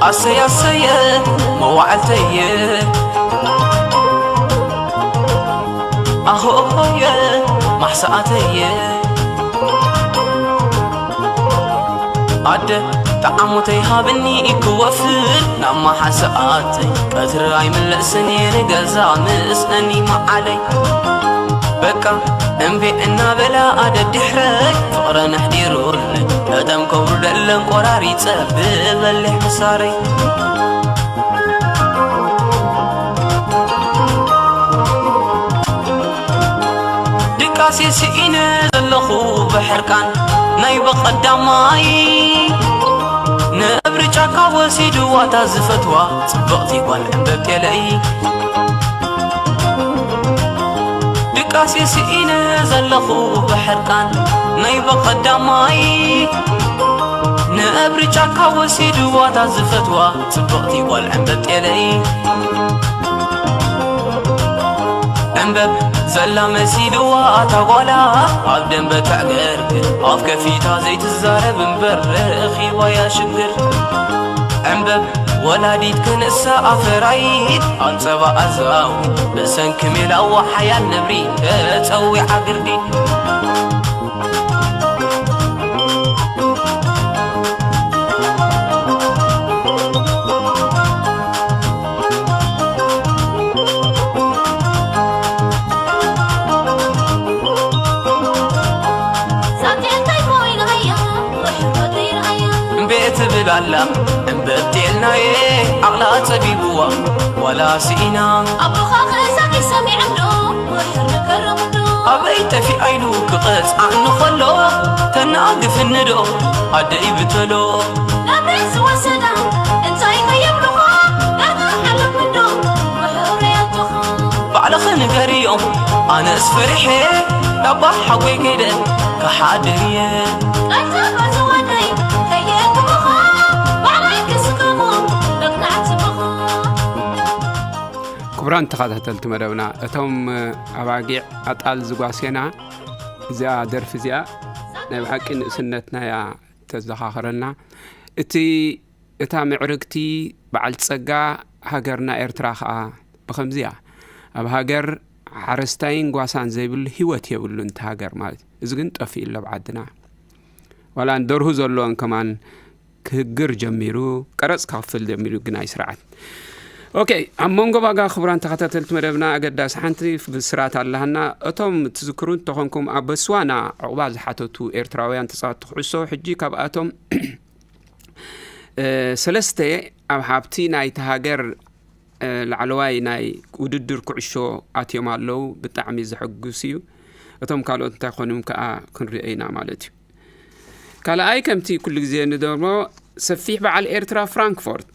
ኣሰይ ኣሰየ መዋዕልተየ ኣሆሆየ ማሕሰኣተየ ኣደ ጠዓሞተይ ሃብኒ ክወፍር ናብ መሓሰኣተይ ቀትሪ ኣይምለስን እየ ንገዛ ምስእኒ መዓለይ በቃ እምቢ እናበላ ኣደዲሕረይ ፍቕረን ኣሕዲሩለይ እተም ከብሩ ደለን ቆራሪጸ ብበሊሕ ምሳረይ ድቃሴ ስኢነ ዘለኹ ብሕርቃን ናይ በቐዳማይ ንእብሪ ጫካ ወሲድዋ እታ ዝፈትዋ ጽብቕቲ ጓል ዕምበብ ጤለይ ድቃሴ ስኢነ ዘለኹ ብሕርቃን ናይ በቐዳማይ ንእብሪ ጫካ ወሲድዋ እታ ዝፈትዋ ጽብቕቲ ጓል ዕምበብ ጤለይ ዕምበብ ዘላ መሲልዋ ኣታ ጓላ ኣብ ደንበ ተዕገርግር ኣፍ ከፊታ ዘይትዛረብ እምበር ረኺባያ ሽግር ዕምበብ ወላዲት ክንሳ ኣፈራይት ኣብ ጸባ ኣዛዊት ብሰንኪ ሜላዋ ሓያል ነብሪ ተጸዊዓ ግርዲት እምበ ትብል ኣላ እምበ ብጤልናየ ዓቕላ ጸቢብዋ ዋላ ስኢና ኣቦኻ ክእዛዝ ይሰሚዐ ዶ ወሕር ንከረሙ ዶ ኣበይ ጠፊኣ ኢሉ ክቐጽዓኒ ከሎ ተናግፍኒ ዶ ኣደይ ብተሎ ናብሬት ዝወሰዳ እንታይ ከየብሉኻ ዳርጋ ሓለፉ ዶ ወሕር ያቶኻ ባዕልኺ ንገርዮም ኣነስ ፈሪሐ ዳባ ሓጎይ ከይደ ክሓድር እየ ቀልጠፈ ዝወደይ ከየእትሙኻ ባዕለይ ክስከሞ በቅናዕቲ ብኻ ክቡራን ተኸታተልቲ መደብና እቶም ኣባጊዕ ኣጣል ዝጓሴና እዚኣ ደርፊ እዚኣ ናይ ብሓቂ ንእስነትና እያ ተዘኻኽረና። እቲ እታ ምዕርግቲ በዓል ጸጋ ሃገርና ኤርትራ ኸኣ ብኸምዚያ ኣብ ሃገር ሓረስታይን ጓሳን ዘይብሉ ህይወት የብሉን እቲ ሃገር ማለት እዩ። እዚ ግን ጠፊኡ ኣሎ ኣብ ዓድና። ዋላ ንደርሁ ዘለዎን ከማን ክህግር ጀሚሩ፣ ቀረጽ ክኸፍል ጀሚሩ ግን ኣይስራዓት። ኦኬ፣ ኣብ መንጎ ባጋ ክቡራን ተኸታተልቲ መደብና ኣገዳሲ ሓንቲ ብስራት ኣለሃና። እቶም ትዝክሩ እንተኾንኩም ኣብ በስዋና ዕቑባ ዝሓተቱ ኤርትራውያን ተጻወትቲ ኩዕሶ ሕጂ ካብኣቶም ሰለስተ ኣብ ሃብቲ ናይቲ ሃገር ላዕለዋይ ናይ ውድድር ኩዕሾ ኣትዮም ኣለዉ። ብጣዕሚ ዘሐጉስ እዩ። እቶም ካልኦት እንታይ ኮኑም ከኣ ክንሪኦ ኢና ማለት እዩ። ካልኣይ ከምቲ ኩሉ ግዜ ንደርሞ ሰፊሕ በዓል ኤርትራ ፍራንክፎርት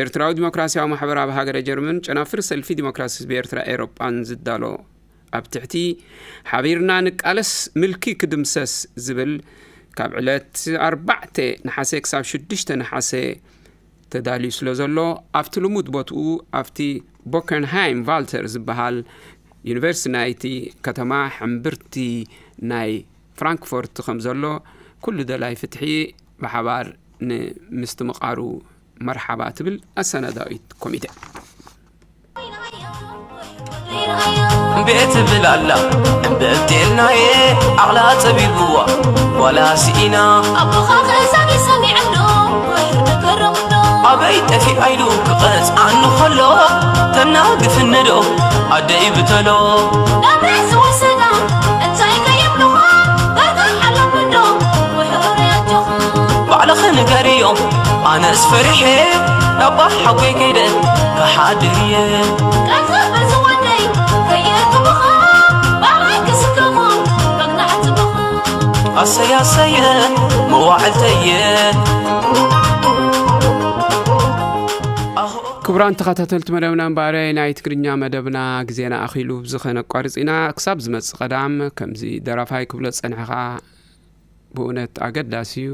ኤርትራዊ ዲሞክራሲያዊ ማሕበር ኣብ ሃገረ ጀርመን ጨናፍር ሰልፊ ዲሞክራሲ ህዝቢ ኤርትራ ኤሮጳን ዝዳሎ ኣብ ትሕቲ ሓቢርና ንቃለስ ምልኪ ክድምሰስ ዝብል ካብ ዕለት ኣርባዕተ ነሓሰ ክሳብ ሽዱሽተ ነሓሰ ተዳልዩ ስለ ዘሎ ኣብቲ ልሙድ ቦትኡ ኣብቲ ቦከንሃይም ቫልተር ዝበሃል ዩኒቨርሲቲ ናይቲ ከተማ ሕምብርቲ ናይ ፍራንክፎርት ከም ዘሎ ኩሉ ደላይ ፍትሒ ብሓባር ንምስትምቓሩ መርሓባ ትብል ኣሰናዳዊት ኮሚቴ። እምቤ ትብል ኣላ እምበብቴልናየ ዓቕላ ጸቢብዋ ዋላ ስኢና ኣቦኻ ክእዛዝ ሰሚዐ ዶ ወይር ተገረሙ ዶ ኣበይ ጠፊኣ ኢሉ ክቐጽዓኒ ከሎ ተናግፍኒ ዶ ኣደይ ብተሎ ናብሬት ዝወሰዳ እንታይ ከየብሉኻ ዳርጋ ሓለፉ ዶ ውሕር ኣጆኻ ባዕልኺ ንገርዮም ኣነስ ፈሪሐ ኣባ ሓጎይ ከይደ ክሓድር እየ። ቀንዘብ በዚ ወደይ ከየእትውኻ፣ ባዕላይ ክስከሞ መግናሕቲ ብኻ። ኣሰይ ኣሰየ መዋዕልተየ። ኣሆ። ክቡራን ተኸታተልቲ መደብና እምበኣረ ናይ ትግርኛ መደብና ግዜና ኣኺሉ ብዝኸነ ኣቋርጺና ክሳብ ዝመጽእ ቀዳም ከምዚ ደራፋይ ክብሎ ዝጸንሐ ኸኣ ብእውነት ኣገዳሲ እዩ።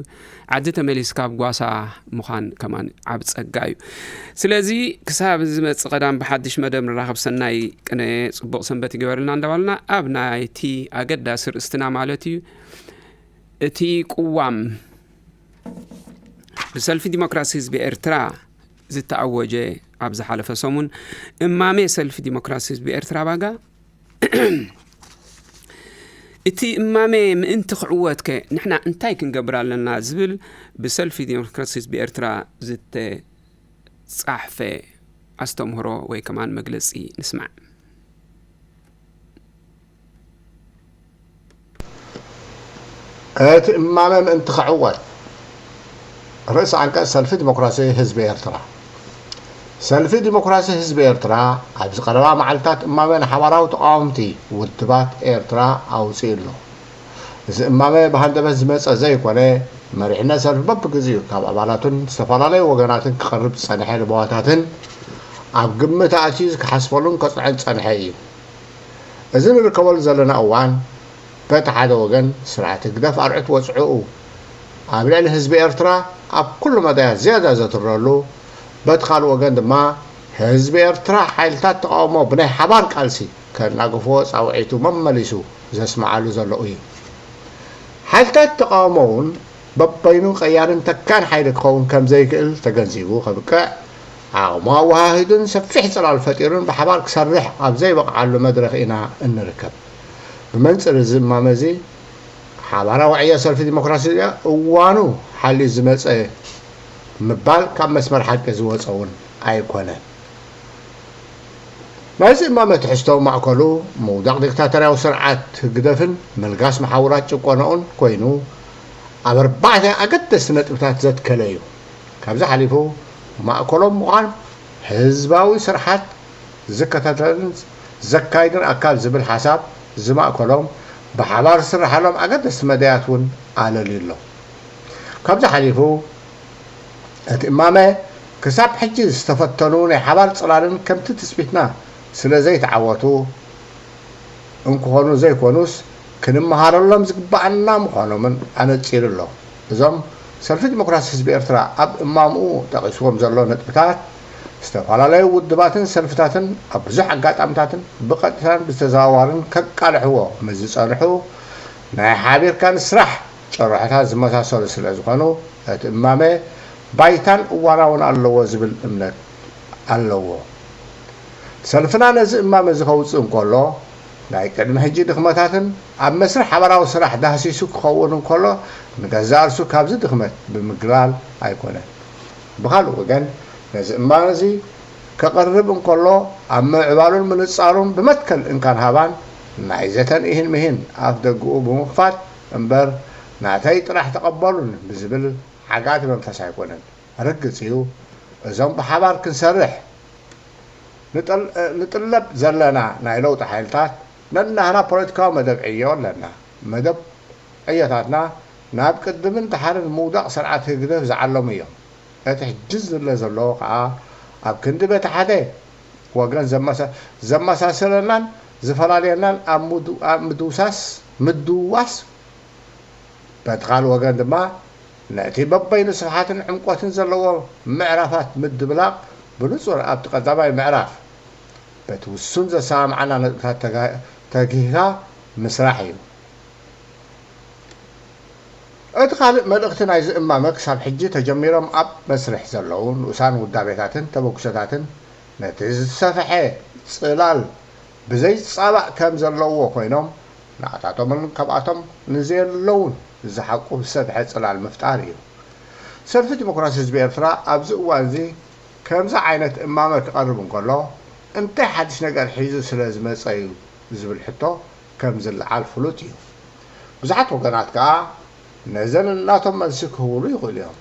ዓዲ ተመሊስካ ኣብ ጓሳ ምዃን ከማን ዓብ ጸጋ እዩ። ስለዚ ክሳብ ዝመጽእ ቀዳም ብሓድሽ መደብ ንራኸብ። ሰናይ ቅነ ጽቡቕ ሰንበት ይግበርልና እንዳባልና ኣብ ናይቲ ኣገዳሲ ርእስትና ማለት እዩ። እቲ ቅዋም ብሰልፊ ዲሞክራሲ ህዝቢ ኤርትራ ዝተኣወጀ ኣብ ዝሓለፈ ሰሙን እማመ ሰልፊ ዲሞክራሲ ህዝቢ ኤርትራ ባጋ እቲ እማመ ምእንቲ ክዕወትከ ንሕና እንታይ ክንገብር ኣለና ዝብል ብሰልፊ ዲሞክራሲ ህዝቢ ኤርትራ ዝተጻሕፈ ኣስተምህሮ ወይ ከማን መግለጺ ንስማዕ። እቲ እማመ ምእንቲ ክዕወት። ርእሲ ዓንቀጽ ሰልፊ ዲሞክራሲ ህዝቢ ኤርትራ። ሰልፊ ዲሞክራሲ ህዝቢ ኤርትራ ኣብዚ ቀረባ መዓልታት እማመ ንሓባራዊ ተቓወምቲ ውድባት ኤርትራ ኣውጺኡ ኣሎ። እዚ እማመ ብሃንደበት ዝመጸ ዘይኮነ፣ መሪሕነት ሰልፊ በብግዜኡ ካብ ኣባላቱን ዝተፈላለዩ ወገናትን ክቐርብ ዝጸንሐ ልበዋታትን ኣብ ግምት ኣእትዩ ክሓስበሉን ከጽንዖን ዝጸንሐ እዩ። እዚ ንርከበሉ ዘለና እዋን፣ በቲ ሓደ ወገን ስርዓት ህግደፍ ኣርዑት ወጽዕኡ ኣብ ልዕሊ ህዝቢ ኤርትራ ኣብ ኩሉ መዳያት ዝያዳ ዘትረሉ፣ በቲ ካልእ ወገን ድማ ህዝቢ ኤርትራ ሓይልታት ተቓውሞ ብናይ ሓባር ቃልሲ ከናግፍዎ ጻውዒቱ መመሊሱ ዘስምዓሉ ዘሎ እዩ። ሓይልታት ተቓውሞ እውን በበይኑ ቀያርን ተካን ሓይሊ ክኸውን ከም ዘይክእል ተገንዚቡ ከብቅዕ፣ ዓቕሙ ኣወሃሂዱን ሰፊሕ ጽላል ፈጢሩን ብሓባር ክሰርሕ ኣብ ዘይበቕዓሉ መድረኽ ኢና እንርከብ። ብመንጽር እዚ እማመ እዚ፣ ሓባራዊ ዕዮ ሰልፊ ዲሞክራሲ እዋኑ ሓልዩ ዝመጸ ምባል ካብ መስመር ሓቂ ዝወጸ እውን ኣይኮነን። ናይዚ እማመ ትሕዝቶ ማእከሉ ምውዳቕ ዲክታቶርያዊ ስርዓት ህግደፍን ምልጋስ መሓውራት ጭቆናኡን ኮይኑ፣ ኣብ ኣርባዕተ ኣገደስቲ ነጥብታት ዘትከለ እዩ። ካብዚ ሓሊፉ ማእከሎም ምዃን ህዝባዊ ስርሓት ዝከታተልን ዘካይድን ኣካል ዝብል ሓሳብ ዝማእከሎም ብሓባር ዝስርሓሎም ኣገደስቲ መዳያት እውን ኣለልዩ ኣሎ። ካብዚ ሓሊፉ እቲ እማመ ክሳብ ሕጂ ዝተፈተኑ ናይ ሓባር ጽላልን ከምቲ ትጽቢትና ስለ ዘይተዓወቱ እንክኾኑ ዘይኮኑስ ክንመሃረሎም ዝግበኣና ምዃኖምን ኣነጺሩ ኣሎ። እዞም ሰልፊ ዲሞክራሲ ህዝቢ ኤርትራ ኣብ እማምኡ ጠቒስዎም ዘሎ ነጥብታት ዝተፈላለዩ ውድባትን ሰልፍታትን ኣብ ብዙሕ ኣጋጣምታትን ብቐጥታን ብዝተዘዋዋርን ከቃልሕዎ ምስ ዝጸንሑ ናይ ሓቢርካ ንስራሕ ጭርሖታት ዝመሳሰሉ ስለ ዝኾኑ እቲ እማመ ባይታን እዋናውን ኣለዎ ዝብል እምነት ኣለዎ። ሰልፍና ነዚ እማመ እዚ ከውጽእ እንከሎ ናይ ቅድሚ ሕጂ ድኽመታትን ኣብ መስርሕ ሓባራዊ ስራሕ ዳህሲሱ ክኸውን እንከሎ ንገዛእ ርእሱ ካብዚ ድኽመት ብምግላል ኣይኮነን። ብኻልእ ወገን ነዚ እማመ እዚ ከቕርብ እንከሎ ኣብ ምዕባሉን ምንጻሩን ብመትከል እንካን ሃባን ናይ ዘተን ኢሂን ምሂን ኣፍ ደግኡ ብምኽፋት እምበር ናተይ ጥራሕ ተቐበሉን ብዝብል ሓጋቲ መንፈስ ኣይኮነን። ርግጽ እዩ እዞም ብሓባር ክንሰርሕ ንጥለብ ዘለና ናይ ለውጢ ሓይልታት ነናህና ፖለቲካዊ መደብ ዕዮ ኣለና። መደብ ዕዮታትና ናብ ቅድምን ደሓርን ምውዳቕ ስርዓት ህግደፍ ዝዓለሙ እዮም። እቲ ሕጂ ዝድለ ዘሎ ከኣ ኣብ ክንዲ በቲ ሓደ ወገን ዘመሳስለናን ዝፈላልየናን ኣብ ምድውሳስ ምድውዋስ በቲ ካልእ ወገን ድማ ነቲ በበይኑ ስፍሓትን ዕምቆትን ዘለዎ ምዕራፋት ምድብላቕ ብንጹር ኣብቲ ቀዳማይ ምዕራፍ በቲ ውሱን ዘሰማምዓና ነጥብታት ተጊህካ ምስራሕ እዩ። እቲ ካልእ መልእኽቲ ናይዚ እማመ ክሳብ ሕጂ ተጀሚሮም ኣብ መስርሕ ዘለዉ ንኡሳን ውዳቤታትን ተበግሶታትን ነቲ ዝሰፍሐ ጽላል ብዘይጻባእ ከም ዘለውዎ ኮይኖም ንኣታቶምን ካብኣቶም ንዘየለውን ዝሓቁፍ ዝሰፍሐ ጽላል ምፍጣር እዩ። ሰልፊ ዲሞክራሲ ህዝቢ ኤርትራ ኣብዚ እዋን እዚ ከምዚ ዓይነት እማመ ክቐርብ እንከሎ እንታይ ሓድሽ ነገር ሒዙ ስለ ዝመጸ እዩ ዝብል ሕቶ ከም ዝለዓል ፍሉጥ እዩ። ብዙሓት ወገናት ከኣ ነዘን እናቶም መልሲ ክህብሉ ይኽእሉ እዮም።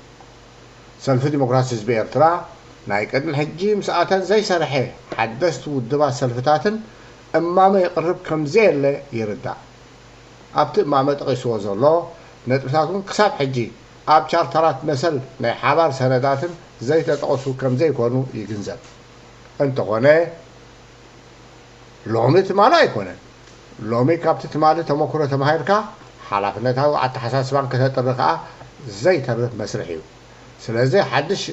ሰልፊ ዲሞክራሲ ህዝቢ ኤርትራ ናይ ቅድሚ ሕጂ ምስኣተን ዘይሰርሐ ሓደስቲ ውድባት ሰልፍታትን እማመ የቕርብ ከም ዘየለ ይርዳእ። ኣብቲ እማመ ጠቒስዎ ዘሎ ነጥብታት እውን ክሳብ ሕጂ ኣብ ቻርተራት መሰል ናይ ሓባር ሰነዳትን ዘይተጠቐሱ ከም ዘይኮኑ ይግንዘብ። እንተኾነ፣ ሎሚ ትማሊ ኣይኮነን። ሎሚ ካብቲ ትማሊ ተመክሮ ተማሂርካ ሓላፍነታዊ ኣተሓሳስባን ከተጥሪ ከኣ ዘይተርፍ መስርሕ እዩ። ስለዚ ሓድሽ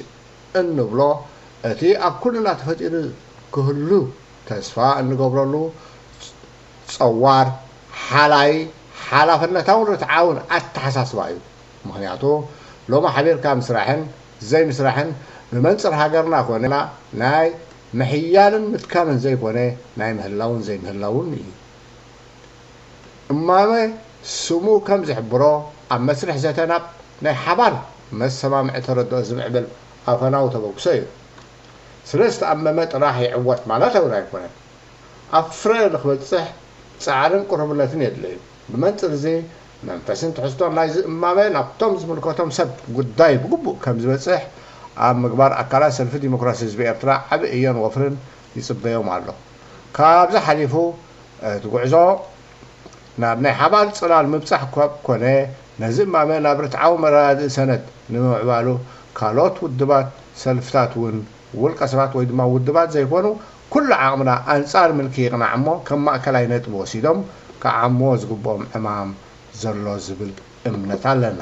እንብሎ እቲ ኣብ ኩልና ተፈጢሩ ክህሉ ተስፋ እንገብረሉ ጸዋር፣ ሓላይ፣ ሓላፍነታውን ርትዓውን ኣተሓሳስባ እዩ። ምኽንያቱ ሎሚ ሓቢርካ ምስራሕን ዘይምስራሕን ብመንጽር ሃገርና ኮነ ናይ ምሕያልን ምትካልን ዘይኮነ ናይ ምህላውን ዘይምህላውን እዩ። እማመ ስሙ ከም ዝሕብሮ ኣብ መስርሕ ዘተ ናብ ናይ ሓባር መሰማምዒ ተረድኦ ዝምዕብል ኣፈናዊ ተበግሶ እዩ። ስለ ዝተኣመመ ጥራሕ ይዕወት ማለት እውን ኣይኮነን። ኣብ ፍረ ንክበጽሕ ጻዕርን ቅሩብነትን የድልዩ። ብመንጽር እዚ መንፈስን ትሕዝቶን ናይዚ እማመ ናብቶም ዝምልከቶም ሰብ ጉዳይ ብግቡእ ከም ዝበጽሕ ኣብ ምግባር ኣካላት ሰልፊ ዲሞክራሲ ህዝቢ ኤርትራ ዓቢ ዕዮን ወፍርን ይጽበዮም ኣሎ። ካብዚ ሓሊፉ እቲ ጉዕዞ ናብ ናይ ሓባር ጽላል ምብጻሕ እኳ ኮነ ነዚ እማመ ናብ ርትዓዊ መረዳድኢ ሰነድ ንምምዕባሉ ካልኦት ውድባት ሰልፍታት እውን ውልቀ ሰባት ወይ ድማ ውድባት ዘይኮኑ ኩሉ ዓቕምና ኣንጻር ምልኪ ይቕናዕ እሞ ከም ማእከላይ ነጥቢ ወሲዶም ክዓምዎ ዝግብኦም ዕማም ዘሎ ዝብል እምነት ኣለና።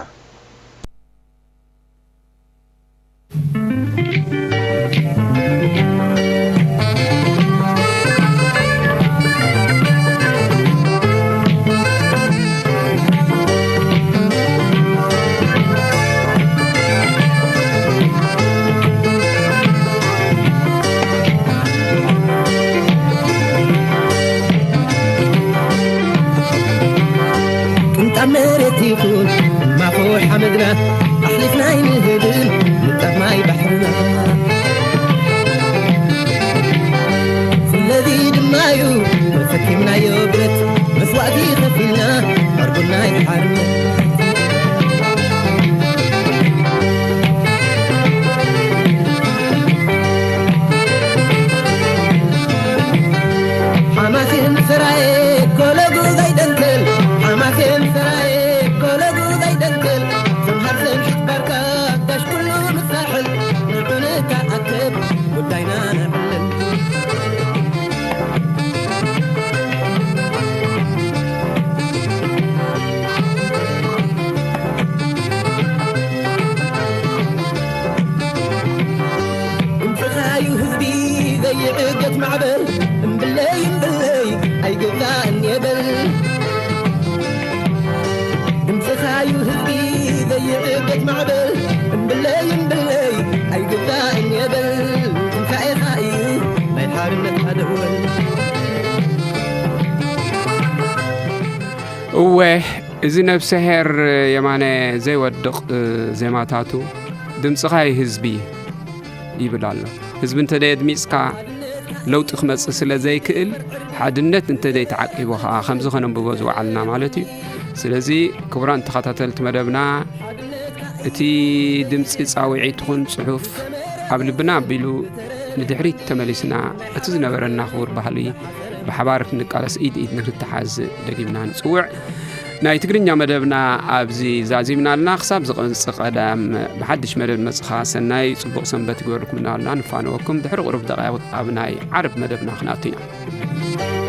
ቅንጣብ መሬት ይኹን እማኾ ሓመድና ኣሕሊፍና ኣይንህብን ንጣብ ማይ ባሕርና። ስለዚ ድማ እዩ ተሰኪምናዮ ብረት መስዋእቲ ከፊልና ዕርቡና ይሓርና። ሓማሴን ሰራየ ኮለጉ ዘይደንክል፣ ሓማሴን ሰራየ ኮለጉ ዘይደንክል፣ ሰምሃር ሰምሒት ባርካ ጋሽ ኩሉ ምሳሕል፣ ንዑ ንተኣከብ ጉዳይና ነዕልል። ድምፅኻዩ ህዝቢ ዘይዕገት ማዕበል፣ እምብለይ እምብለይ ኣይግባእን የበል። ድምፅኻዩ ህዝቢ ዘይዕገት ማዕበል፣ እምብለይ እምብለይ ኣይግባእን የበል። ትንሳኤኻ እዩ ናይ ሓርነትና ደወል። እወ፣ እዚ ነብሰሄር የማነ ዘይወድቕ ዜማታቱ፣ ድምፅኻ እዩ ህዝቢ ይብል ኣሎ። ህዝቢ እንተ ደየድሚፅካ ለውጢ ክመፅእ ስለ ዘይክእል፣ ሓድነት እንተ ዘይተዓቂቡ ኸዓ ከምዚ ኸነንብቦ ዝወዓልና ማለት እዩ። ስለዚ ክቡራን ተኸታተልቲ መደብና፣ እቲ ድምፂ ፃውዒት ይኹን ፅሑፍ ኣብ ልብና ኣቢሉ ንድሕሪት ተመሊስና እቲ ዝነበረና ክቡር ባህሊ ብሓባር ክንቃለስ ኢድ ኢድ ንክንተሓዝ ደጊምና ንፅውዕ። ናይ ትግርኛ መደብና ኣብዚ ዛዚምና ኣለና። ክሳብ ዝቕንጽ ቀዳም ብሓድሽ መደብ ንመጽኻ ሰናይ ጽቡቕ ሰንበት ይግበርልኩም እናበልና ንፋነወኩም። ድሕሪ ቁሩብ ደቓይቕ ኣብ ናይ ዓርብ መደብና ክንኣቱ ኢና።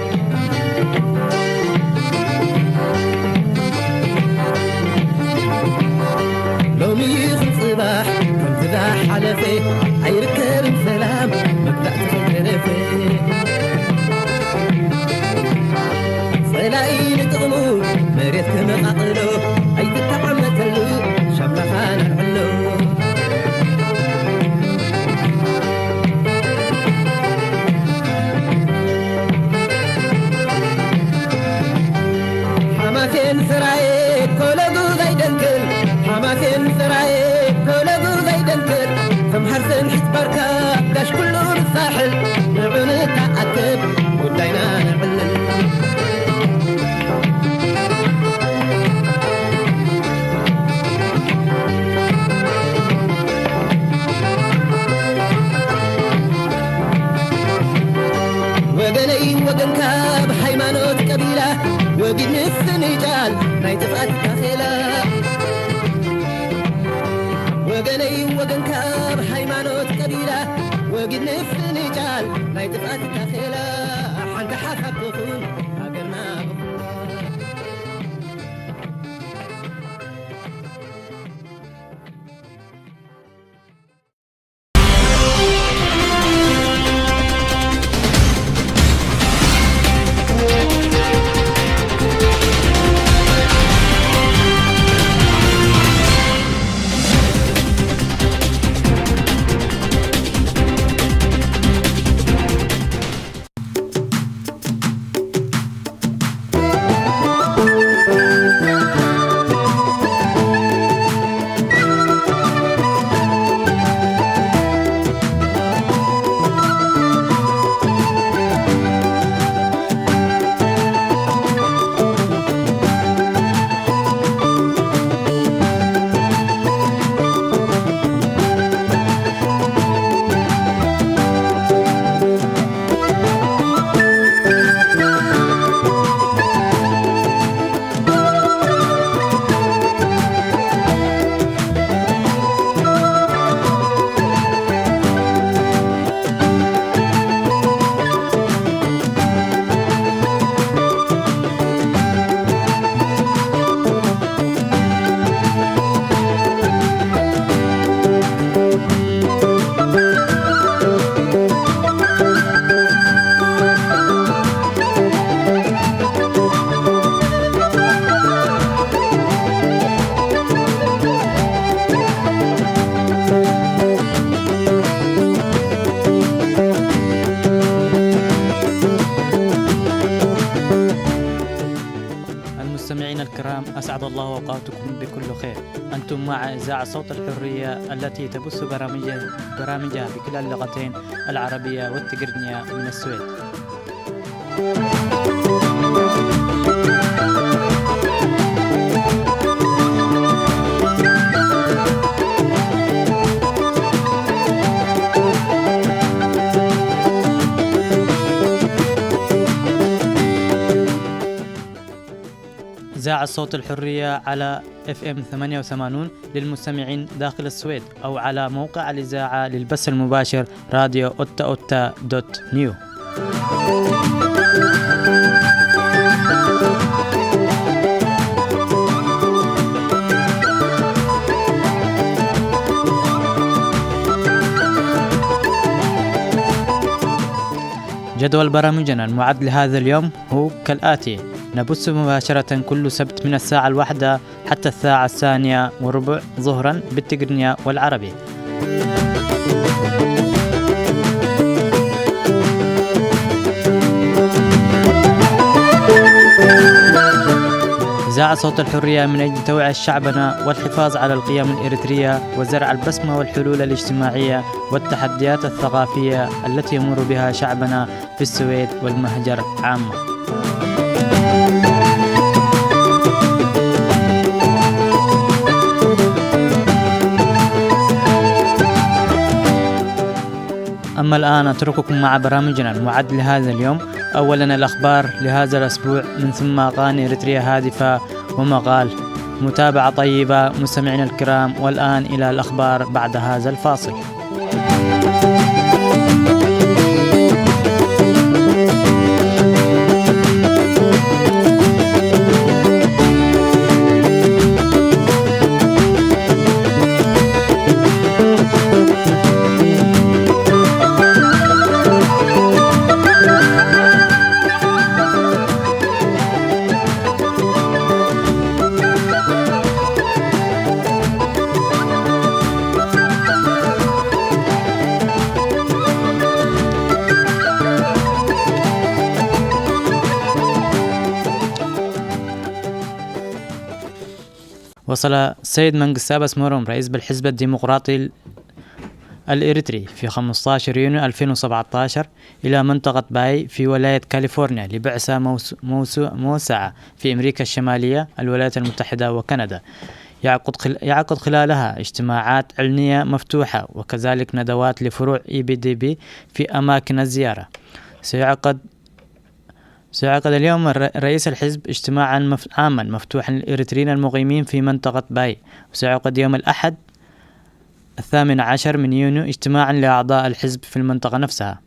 ሎሚ ይኹን ጽባሕ ከምቲ ዝሓለፈ ኣይርከብን ሰላም መግዛእቲ ከይተረፈ። ጸላኢ ንጥቕሙ መሬት ከመቓቕሎ ኣይትተዓመተሉ ሻምላኻ ነልዕሎ። ሓማሴን ሰራየ ኮለጉ ዘይደንክል፣ ሓማሴን ሰራየ ኮለጉ ዘይደንክል፣ ተምሃር ሰንሒት ባርካ ወጊድ ምፍንጫል ናይ ጥፍኣት ታኼላ፣ ወገነይ ወገንካ ብሃይማኖት ቀቢላ፣ ወጊድ ምፍንጫል ናይ ጥፍኣት ታኼላ፣ ሓንቲ ሓሳብ ትኹን ሃገርና ብኹላ። المستمعين الكرام، أسعد الله أوقاتكم بكل خير. أنتم مع إذاعة صوت الحرية التي تبث برامج-، برامجها بكلا اللغتين العربية والتقرنية من السويد. إذاعة صوت الحرية على إف إم ثمانية وثمانون للمستمعين داخل السويد، أو على موقع الإذاعة للبث المباشر راديو أوتا أوتا دوت نيو. جدول برامجنا المعد لهذا اليوم هو كالآتي: نبث مباشرة كل سبت من الساعة الواحدة حتى الساعة الثانية وربع ظهرا بالتقنية والعربي. إذاعة صوت الحرية من أجل توعية شعبنا والحفاظ على القيم الإريترية وزرع البصمة والحلول الاجتماعية والتحديات الثقافية التي يمر بها شعبنا في السويد والمهجر عامة. أما الآن أترككم مع برامجنا المعد لهذا اليوم. أولا الأخبار لهذا الأسبوع، من ثم أغاني إريتريا هادفة ومقال. متابعة طيبة مستمعينا الكرام، والآن إلى الأخبار بعد هذا الفاصل. وصل السيد منقستاب أسمروم، رئيس بالحزب الديمقراطي الإريتري، في خمستاشر يونيو ألفين وسبعتاشر إلى منطقة باي في ولاية كاليفورنيا لبعثة موس-، موسو-، موسعة في أمريكا الشمالية، الولايات المتحدة وكندا. يعقد خل-، يعقد خلالها اجتماعات علمية مفتوحة، وكذلك ندوات لفروع إي بي دي بي في أماكن الزيارة. سيعقد سيعقد اليوم الر- رئيس الحزب اجتماعا مف- عاما مفتوحا للإريتريين المقيمين في منطقة باي. وسيعقد يوم الأحد الثامن عشر من يونيو اجتماعا لأعضاء الحزب في المنطقة نفسها.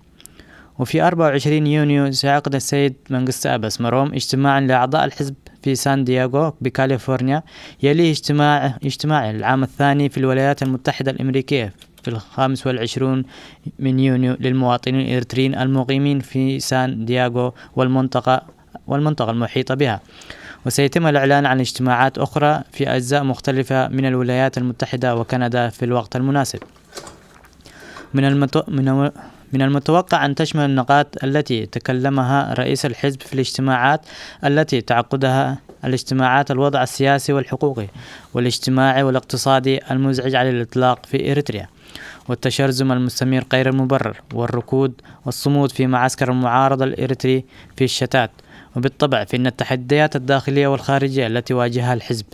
وفي أربعة وعشرين يونيو سيعقد السيد منقست أبس مروم اجتماعا لأعضاء الحزب في سان دييغو بكاليفورنيا، يليه اجتماع اجتماع العام الثاني في الولايات المتحدة الأمريكية في الخامس والعشرون من يونيو للمواطنين الإريتريين المقيمين في سان دييغو والمنطقة والمنطقة المحيطة بها. وسيتم الإعلان عن اجتماعات أخرى في أجزاء مختلفة من الولايات المتحدة وكندا في الوقت المناسب. من المتو... من من المتوقع أن تشمل النقاط التي تكلمها رئيس الحزب في الاجتماعات التي تعقدها الاجتماعات الوضع السياسي والحقوقي والاجتماعي والاقتصادي المزعج على الإطلاق في إريتريا، والتشرذم المستمر غير المبرر، والركود والصمود في معسكر المعارضة الإريتري في الشتات. وبالطبع فإن التحديات الداخلية والخارجية التي واجهها الحزب،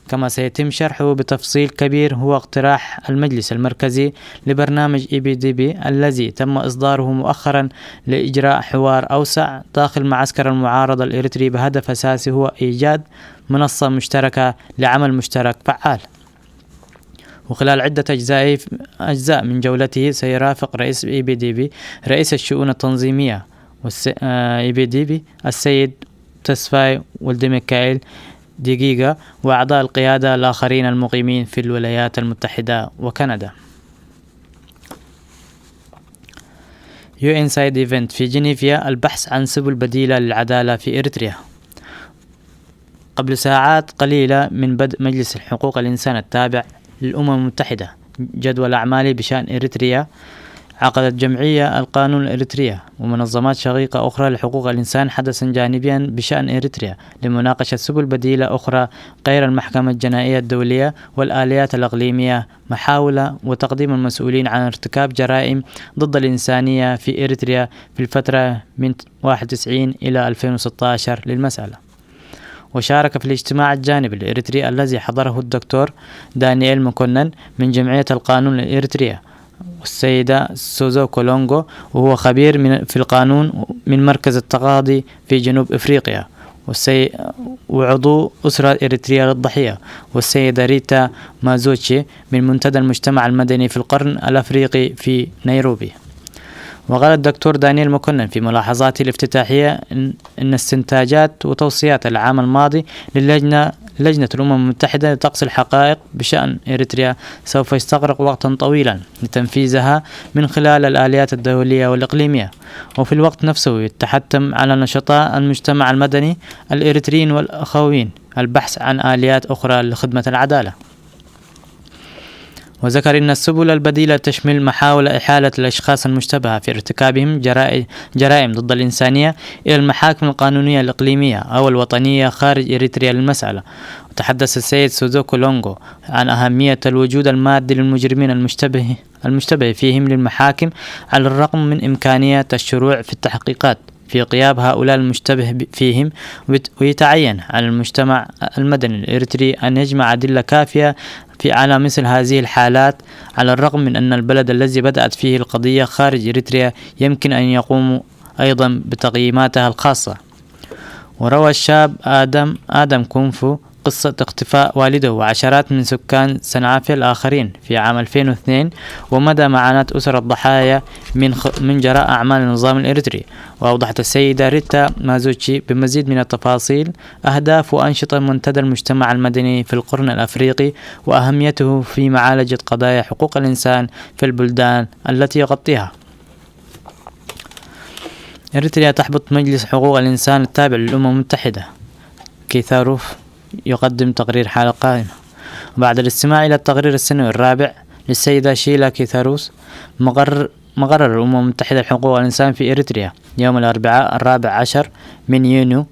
كما سيتم شرحه بتفصيل كبير، هو اقتراح المجلس المركزي لبرنامج إي بي دي بي الذي تم إصداره مؤخرا لإجراء حوار أوسع داخل معسكر المعارضة الإريتري، بهدف أساسي هو إيجاد منصة مشتركة لعمل مشترك فعال. وخلال عدة أجزاء أجزاء من جولته سيرافق رئيس إي بي دي بي رئيس الشؤون التنظيمية والس... إي بي دي بي السيد تسفاي ولدميكائيل ديغيغا وأعضاء القيادة الآخرين المقيمين في الولايات المتحدة وكندا. يو إن سايد إيفنت في جنيفيا: البحث عن سبل بديلة للعدالة في إريتريا. قبل ساعات قليلة من بدء مجلس حقوق الإنسان التابع للأمم المتحدة جدول أعماله بشأن إريتريا، عقدت جمعية القانون الإريترية ومنظمات شقيقة أخرى لحقوق الإنسان حدثا جانبيا بشأن إريتريا لمناقشة سبل بديلة أخرى غير المحكمة الجنائية الدولية والآليات الإقليمية محاولة وتقديم المسؤولين عن ارتكاب جرائم ضد الإنسانية في إريتريا في الفترة من واحد وتسعين إلى ألفين وستاشر للمسألة. وشارك في الاجتماع الجانبي الإريتري الذي حضره الدكتور دانيال مكونن من جمعية القانون الإريترية، والسيدة سوزو كولونغو، وهو خبير من في القانون من مركز التقاضي في جنوب إفريقيا، والسي... وعضو أسرة إريتريا للضحية، والسيدة ريتا مازوتشي من منتدى المجتمع المدني في القرن الأفريقي في نيروبي. وقال الدكتور دانيال مكونن في ملاحظاته الافتتاحية إن, إن استنتاجات وتوصيات العام الماضي للجنة لجنة الأمم المتحدة لطقس الحقائق بشأن إريتريا سوف يستغرق وقتا طويلا لتنفيذها من خلال الآليات الدولية والإقليمية، وفي الوقت نفسه يتحتم على نشطاء المجتمع المدني الإريتريين والأخوين البحث عن آليات أخرى لخدمة العدالة. وذكر إن السبل البديلة تشمل محاولة إحالة الأشخاص المشتبهة في ارتكابهم جرائ- جرائم ضد الإنسانية إلى المحاكم القانونية الإقليمية أو الوطنية خارج إريتريا للمسألة. وتحدث السيد سوزوكو لونغو عن أهمية الوجود المادي للمجرمين المشتبه المشتبه فيهم للمحاكم، على الرغم من إمكانية الشروع في التحقيقات في غياب هؤلاء المشتبه ب- فيهم، ويت- ويتعين على المجتمع المدني الإريتري أن يجمع أدلة كافية في على مثل هذه الحالات، على الرغم من أن البلد الذي بدأت فيه القضية خارج إريتريا يمكن أن يقوم أيضا بتقييماتها الخاصة. وروى الشاب آدم آدم كونفو قصة اختفاء والده وعشرات من سكان سنعافية الآخرين في عام ألفين واثنين، ومدى معاناة أسر الضحايا من خ- من جراء أعمال النظام الإريتري. وأوضحت السيدة ريتا مازوتشي بمزيد من التفاصيل أهداف وأنشطة منتدى المجتمع المدني في القرن الأفريقي وأهميته في معالجة قضايا حقوق الإنسان في البلدان التي يغطيها. إريتريا تحبط مجلس حقوق الإنسان التابع للأمم المتحدة. كيثاروف يقدم تقرير حالة قائمة. وبعد الاستماع إلى التقرير السنوي الرابع للسيدة شيلا كيثاروس، مقرر مقرر الأمم المتحدة لحقوق الإنسان في إريتريا يوم الأربعاء الرابع عشر من يونيو،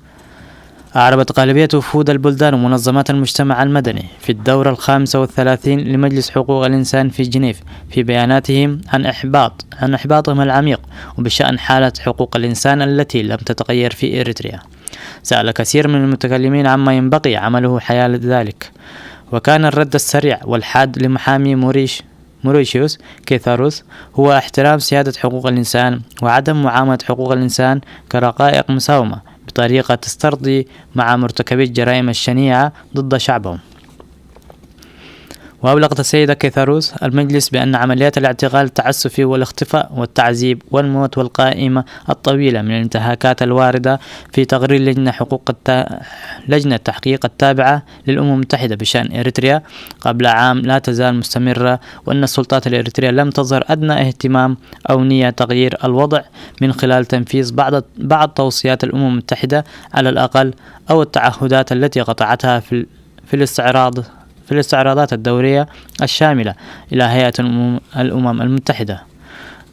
أعربت غالبية وفود البلدان ومنظمات المجتمع المدني في الدورة الخامسة والثلاثين لمجلس حقوق الإنسان في جنيف في بياناتهم عن إحباط عن إحباطهم العميق وبشأن حالة حقوق الإنسان التي لم تتغير في إريتريا. سأل كثير من المتكلمين عما ينبغي عمله حيال ذلك، وكان الرد السريع والحاد لمحامي موريش موريشيوس كيثاروس هو احترام سيادة حقوق الإنسان وعدم معاملة حقوق الإنسان كرقائق مساومة بطريقة تسترضي مع مرتكبي الجرائم الشنيعة ضد شعبهم. وأبلغت السيدة كيثاروس المجلس بأن عمليات الاعتقال التعسفي والاختفاء والتعذيب والموت والقائمة الطويلة من الانتهاكات الواردة في تقرير لجنة حقوق الت... لجنة تحقيق التابعة للأمم المتحدة بشأن إريتريا قبل عام لا تزال مستمرة، وأن السلطات الإريترية لم تظهر أدنى اهتمام أو نية تغيير الوضع من خلال تنفيذ بعض بعض توصيات الأمم المتحدة على الأقل، أو التعهدات التي قطعتها في في الاستعراض في الاستعراضات الدورية الشاملة إلى هيئة الأمم المتحدة.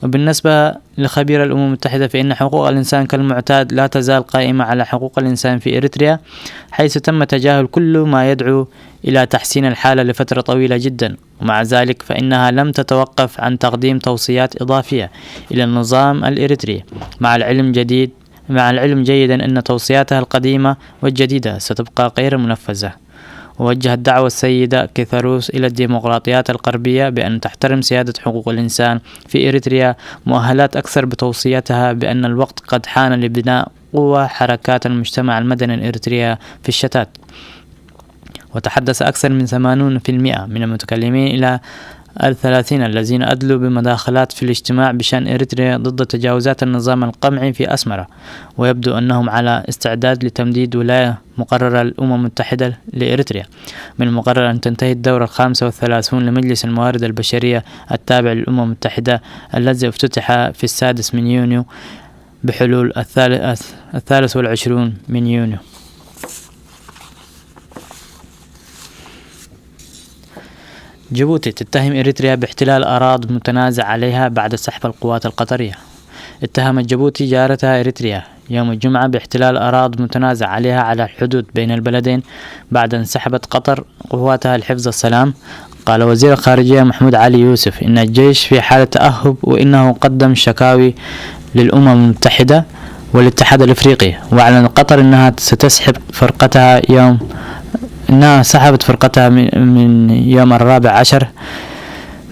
وبالنسبة لخبير الأمم المتحدة، فإن حقوق الإنسان كالمعتاد لا تزال قائمة على حقوق الإنسان في إريتريا، حيث تم تجاهل كل ما يدعو إلى تحسين الحالة لفترة طويلة جدا، ومع ذلك فإنها لم تتوقف عن تقديم توصيات إضافية إلى النظام الإريتري، مع العلم جديد مع العلم جيدا أن توصياتها القديمة والجديدة ستبقى غير منفذة. ووجهت دعوة السيدة كيثاروس إلى الديمقراطيات الغربية بأن تحترم سيادة حقوق الإنسان في إريتريا مؤهلات أكثر، بتوصيتها بأن الوقت قد حان لبناء قوة حركات المجتمع المدني الإريترية في الشتات. وتحدث أكثر من ثمانون في المئة من المتكلمين إلى الثلاثين الذين أدلوا بمداخلات في الاجتماع بشأن إريتريا ضد تجاوزات النظام القمعي في أسمرة، ويبدو أنهم على استعداد لتمديد ولاية مقررة الأمم المتحدة لإريتريا. من المقرر أن تنتهي الدورة الخامسة والثلاثون لمجلس الموارد البشرية التابع للأمم المتحدة، الذي افتتح في السادس من يونيو، بحلول الثالث والعشرون من يونيو. جيبوتي تتهم إريتريا باحتلال أراضي متنازع عليها بعد سحب القوات القطرية. اتهمت جيبوتي جارتها إريتريا يوم الجمعة باحتلال أراضي متنازع عليها على الحدود بين البلدين بعد أن سحبت قطر قواتها لحفظ السلام. قال وزير الخارجية محمود علي يوسف إن الجيش في حالة تأهب، وإنه قدم شكاوي للأمم المتحدة والاتحاد الإفريقي، وأعلنت قطر إنها ستسحب فرقتها يوم إنها سحبت فرقتها من يوم الرابع عشر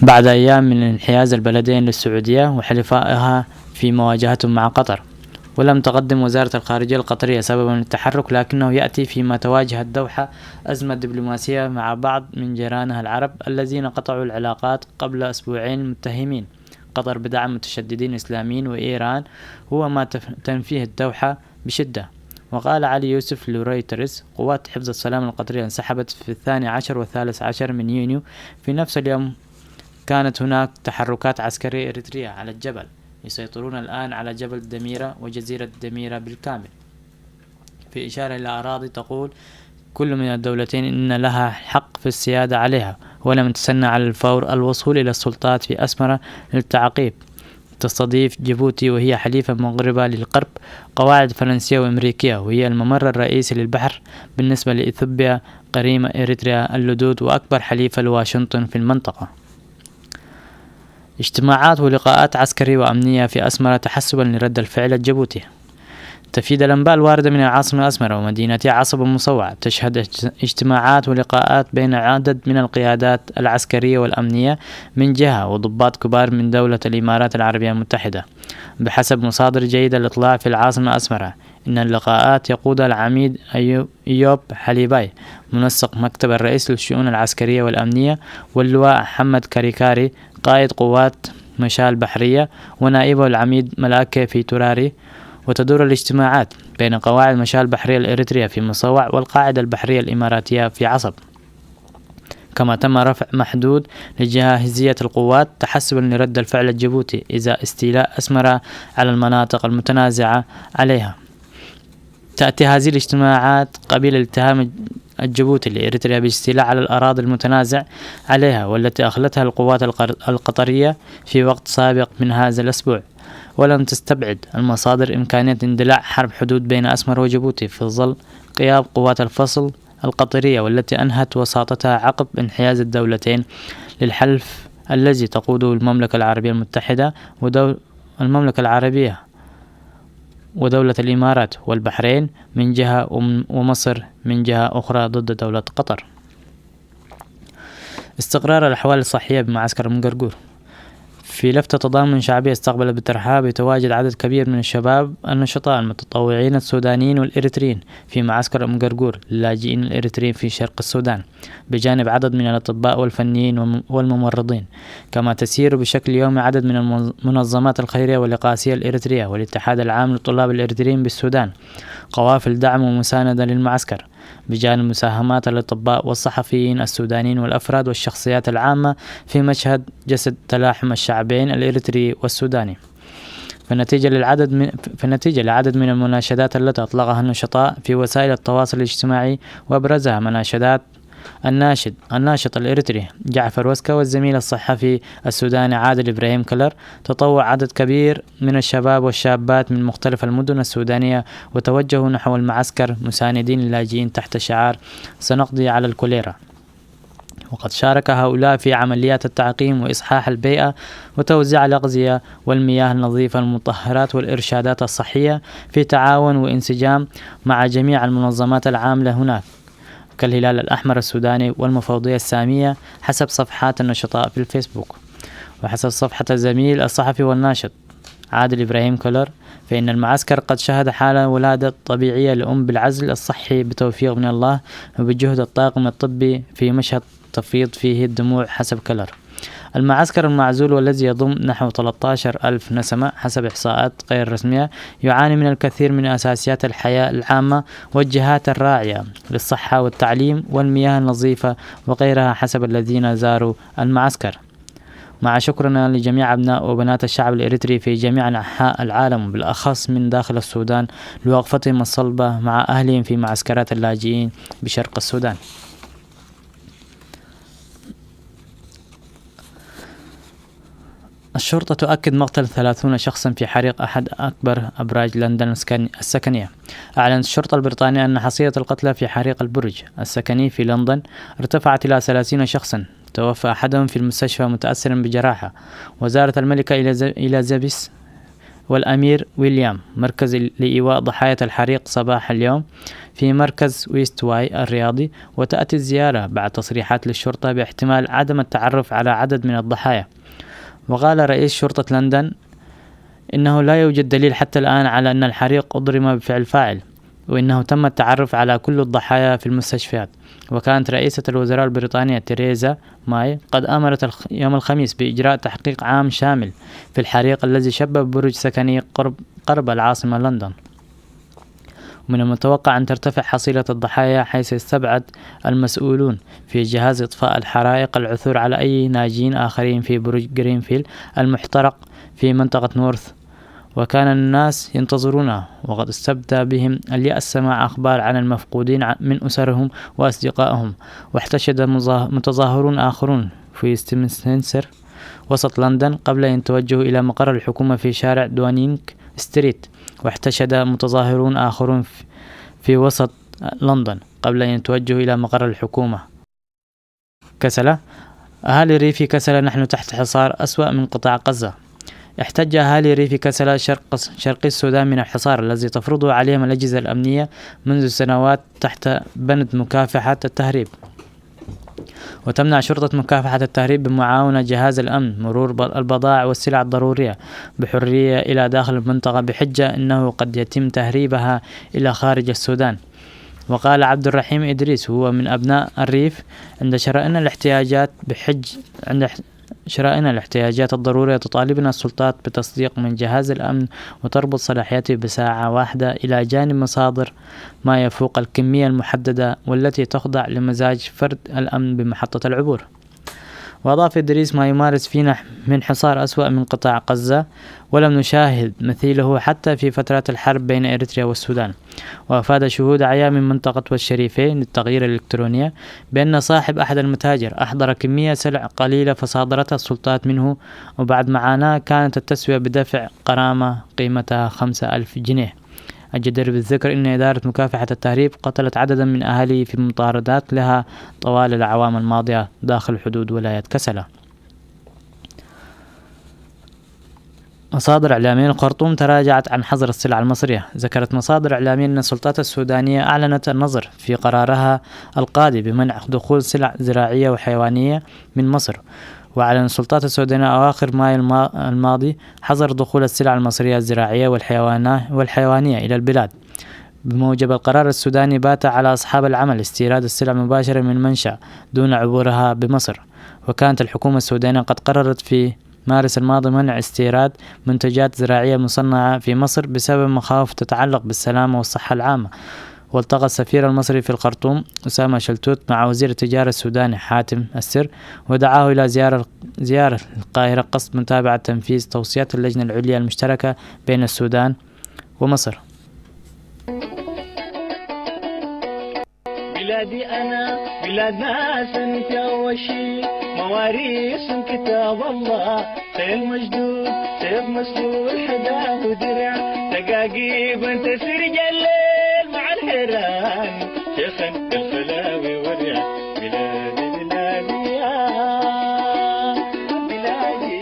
بعد أيام من انحياز البلدين للسعودية وحلفائها في مواجهتهم مع قطر. ولم تقدم وزارة الخارجية القطرية سببا للتحرك، لكنه يأتي فيما تواجه الدوحة أزمة دبلوماسية مع بعض من جيرانها العرب الذين قطعوا العلاقات قبل أسبوعين، متهمين قطر بدعم متشددين إسلاميين وإيران، هو ما تنفيه الدوحة بشدة. وقال علي يوسف لرويترز: قوات حفظ السلام القطرية انسحبت في الثاني عشر والثالث عشر من يونيو. في نفس اليوم كانت هناك تحركات عسكرية إريترية على الجبل، يسيطرون الآن على جبل دميرة وجزيرة دميرة بالكامل. في إشارة إلى أراضي تقول كل من الدولتين إن لها حق في السيادة عليها، ولم تتسنى على الفور الوصول إلى السلطات في أسمرة للتعقيب. تستضيف جيبوتي، وهي حليفة مغربة للغرب، قواعد فرنسية وأمريكية، وهي الممر الرئيسي للبحر بالنسبة لإثيوبيا، قريمة إريتريا اللدود، وأكبر حليفة لواشنطن في المنطقة. اجتماعات ولقاءات عسكرية وأمنية في أسمرة تحسبا لرد الفعل الجيبوتي. تفيد الأنباء الواردة من العاصمة أسمرة ومدينتها عصب المصوع تشهد اجتماعات ولقاءات بين عدد من القيادات العسكرية والأمنية من جهة وضباط كبار من دولة الإمارات العربية المتحدة. بحسب مصادر جيدة الإطلاع في العاصمة أسمرة، إن اللقاءات يقودها العميد إيوب حليباي، منسق مكتب الرئيس للشؤون العسكرية والأمنية، واللواء حمد كاريكاري، قائد قوات مشال بحرية، ونائبه العميد ملاكي في توراري. وتدور الاجتماعات بين قواعد مشال بحرية الإريترية في مصوع والقاعدة البحرية الإماراتية في عصب. كما تم رفع محدود لجاهزية القوات تحسبا لرد الفعل الجيبوتي إذا استيلاء أسمرة على المناطق المتنازعة عليها. تأتي هذه الاجتماعات قبيل الاتهام الجيبوتي لإريتريا بالاستيلاء على الأراضي المتنازع عليها، والتي أخلتها القوات القطرية في وقت سابق من هذا الأسبوع. ولم تستبعد المصادر إمكانية اندلاع حرب حدود بين أسمر وجيبوتي في ظل قيام قوات الفصل القطرية، والتي أنهت وساطتها عقب انحياز الدولتين للحلف الذي تقوده المملكة العربية المتحدة ودول المملكة العربية ودولة الإمارات والبحرين من جهة، ومصر من جهة أخرى، ضد دولة قطر. استقرار الأحوال الصحية بمعسكر أم قرقور. في لفتة تضامن شعبية استقبلت بترحاب بتواجد عدد كبير من الشباب النشطاء المتطوعين السودانيين والإريتريين في معسكر أم قرقور للاجئين الإريتريين في شرق السودان، بجانب عدد من الأطباء والفنيين والم-، والممرضين. كما تسير بشكل يومي عدد من المنظمات الخيرية والإغاثية الإريترية والاتحاد العام للطلاب الإريتريين بالسودان قوافل دعم ومساندة للمعسكر، بجانب مساهمات الأطباء والصحفيين السودانيين والأفراد والشخصيات العامة في مشهد جسد تلاحم الشعبين الإريتري والسوداني. فالنتيجة للعدد من، فالنتيجة لعدد من المناشدات التي أطلقها النشطاء في وسائل التواصل الاجتماعي، وأبرزها مناشدات الناشد، الناشط الإريتري جعفر وسكا والزميل الصحفي السوداني عادل إبراهيم كلر، تطوع عدد كبير من الشباب والشابات من مختلف المدن السودانية وتوجهوا نحو المعسكر مساندين اللاجئين تحت شعار: "سنقضي على الكوليرا". وقد شارك هؤلاء في عمليات التعقيم وإصحاح البيئة وتوزيع الأغذية والمياه النظيفة المطهرات والإرشادات الصحية في تعاون وانسجام مع جميع المنظمات العاملة هناك، كالهلال الأحمر السوداني والمفوضية السامية، حسب صفحات النشطاء في الفيسبوك. وحسب صفحة الزميل الصحفي والناشط عادل إبراهيم كولر، فإن المعسكر قد شهد حالة ولادة طبيعية لأم بالعزل الصحي بتوفيق من الله وبجهد الطاقم الطبي في مشهد تفيض فيه الدموع حسب كلر. المعسكر المعزول، والذي يضم نحو ثلاثة عشر ألف نسمة حسب إحصاءات غير رسمية، يعاني من الكثير من أساسيات الحياة العامة والجهات الراعية للصحة والتعليم والمياه النظيفة وغيرها حسب الذين زاروا المعسكر. مع شكرنا لجميع أبناء وبنات الشعب الإريتري في جميع أنحاء العالم، بالأخص من داخل السودان، لوقفتهم الصلبة مع أهلهم في معسكرات اللاجئين بشرق السودان. الشرطة تؤكد مقتل ثلاثين شخصا في حريق أحد أكبر أبراج لندن السكن-، السكنية. أعلنت الشرطة البريطانية أن حصيلة القتلى في حريق البرج السكني في لندن ارتفعت إلى ثلاثين شخصا، توفى أحدهم في المستشفى متأثرا بجراحة. وزارة الملكة إليزابيث والأمير ويليام مركز لإيواء ضحايا الحريق صباح اليوم في مركز ويست واي الرياضي، وتأتي الزيارة بعد تصريحات للشرطة باحتمال عدم التعرف على عدد من الضحايا. وقال رئيس شرطة لندن إنه لا يوجد دليل حتى الآن على أن الحريق أضرم بفعل فاعل، وإنه تم التعرف على كل الضحايا في المستشفيات. وكانت رئيسة الوزراء البريطانية تيريزا ماي قد أمرت الخ-، يوم الخميس بإجراء تحقيق عام شامل في الحريق الذي شبب برج سكني قرب، قرب العاصمة لندن. ومن المتوقع أن ترتفع حصيلة الضحايا، حيث يستبعد المسؤولون في جهاز إطفاء الحرائق العثور على أي ناجين آخرين في برج جرينفيل المحترق في منطقة نورث، وكان الناس ينتظرونها، وقد استبدى بهم اليأس سماع أخبار عن المفقودين ع-، من أسرهم وأصدقائهم. واحتشد مظاه-، متظاهرون آخرون في ستيمسنسر وسط لندن قبل أن يتوجهوا إلى مقر الحكومة في شارع دونينغ ستريت. واحتشد متظاهرون آخرون في، في وسط لندن قبل أن يتوجهوا إلى مقر الحكومة. كسلة. أهالي ريف كسلة: "نحن تحت حصار أسوأ من قطاع غزة". احتج أهالي ريف كسلة شرق، شرقي السودان من الحصار الذي تفرضه عليهم الأجهزة الأمنية منذ سنوات تحت بند مكافحة التهريب. وتمنع شرطة مكافحة التهريب بمعاونة جهاز الأمن مرور ب-، البضائع والسلع الضرورية بحرية إلى داخل المنطقة، بحجة أنه قد يتم تهريبها إلى خارج السودان. وقال عبد الرحيم إدريس، هو من أبناء الريف: "عند شرائنا الاحتياجات بحج-، عند اح-، شرائنا الاحتياجات الضرورية تطالبنا السلطات بتصديق من جهاز الأمن وتربط صلاحيته بساعة واحدة إلى جانب مصادر ما يفوق الكمية المحددة، والتي تخضع لمزاج فرد الأمن بمحطة العبور". وأضاف إدريس: "ما يمارس فينا من حصار أسوأ من قطاع غزة، ولم نشاهد مثيله حتى في فترات الحرب بين إريتريا والسودان". وأفاد شهود أعيان من منطقة والشريفين للتغيير الإلكترونية بأن صاحب أحد المتاجر أحضر كمية سلع قليلة فصادرتها السلطات منه، وبعد معاناة كانت التسوية بدفع غرامة قيمتها خمسة ألف جنيه. الجدير بالذكر أن إدارة مكافحة التهريب قتلت عددا من أهالي في مطاردات لها طوال الأعوام الماضية داخل حدود ولاية كسلة. مصادر إعلامية: الخرطوم تراجعت عن حظر السلع المصرية. ذكرت مصادر إعلامية أن السلطات السودانية أعلنت النظر في قرارها القاضي بمنع دخول سلع زراعية وحيوانية من مصر، وأعلن السلطات السودانية أواخر مايو الما-، الماضي حظر دخول السلع المصرية الزراعية والحيوانا-، والحيوانية إلى البلاد. بموجب القرار السوداني، بات على أصحاب العمل استيراد السلع مباشرة من المنشأ دون عبورها بمصر. وكانت الحكومة السودانية قد قررت في مارس الماضي منع استيراد منتجات زراعية مصنعة في مصر بسبب مخاوف تتعلق بالسلامة والصحة العامة. والتقى السفير المصري في الخرطوم أسامة شلتوت مع وزير التجارة السوداني حاتم السر، ودعاه إلى زيارة، زيارة القاهرة قصد متابعة تنفيذ توصيات اللجنة العليا المشتركة بين السودان ومصر. بلادي أنا، بلاد ناس أنت أول شي، مواريث كتاب الله، سيف مشدود، سيف مسلول، حداه درع، تقاقيب أنت سرج الليل مع الحيران، شيخا الخلاوي ورع، بلادي، بلادي يا، بلادي،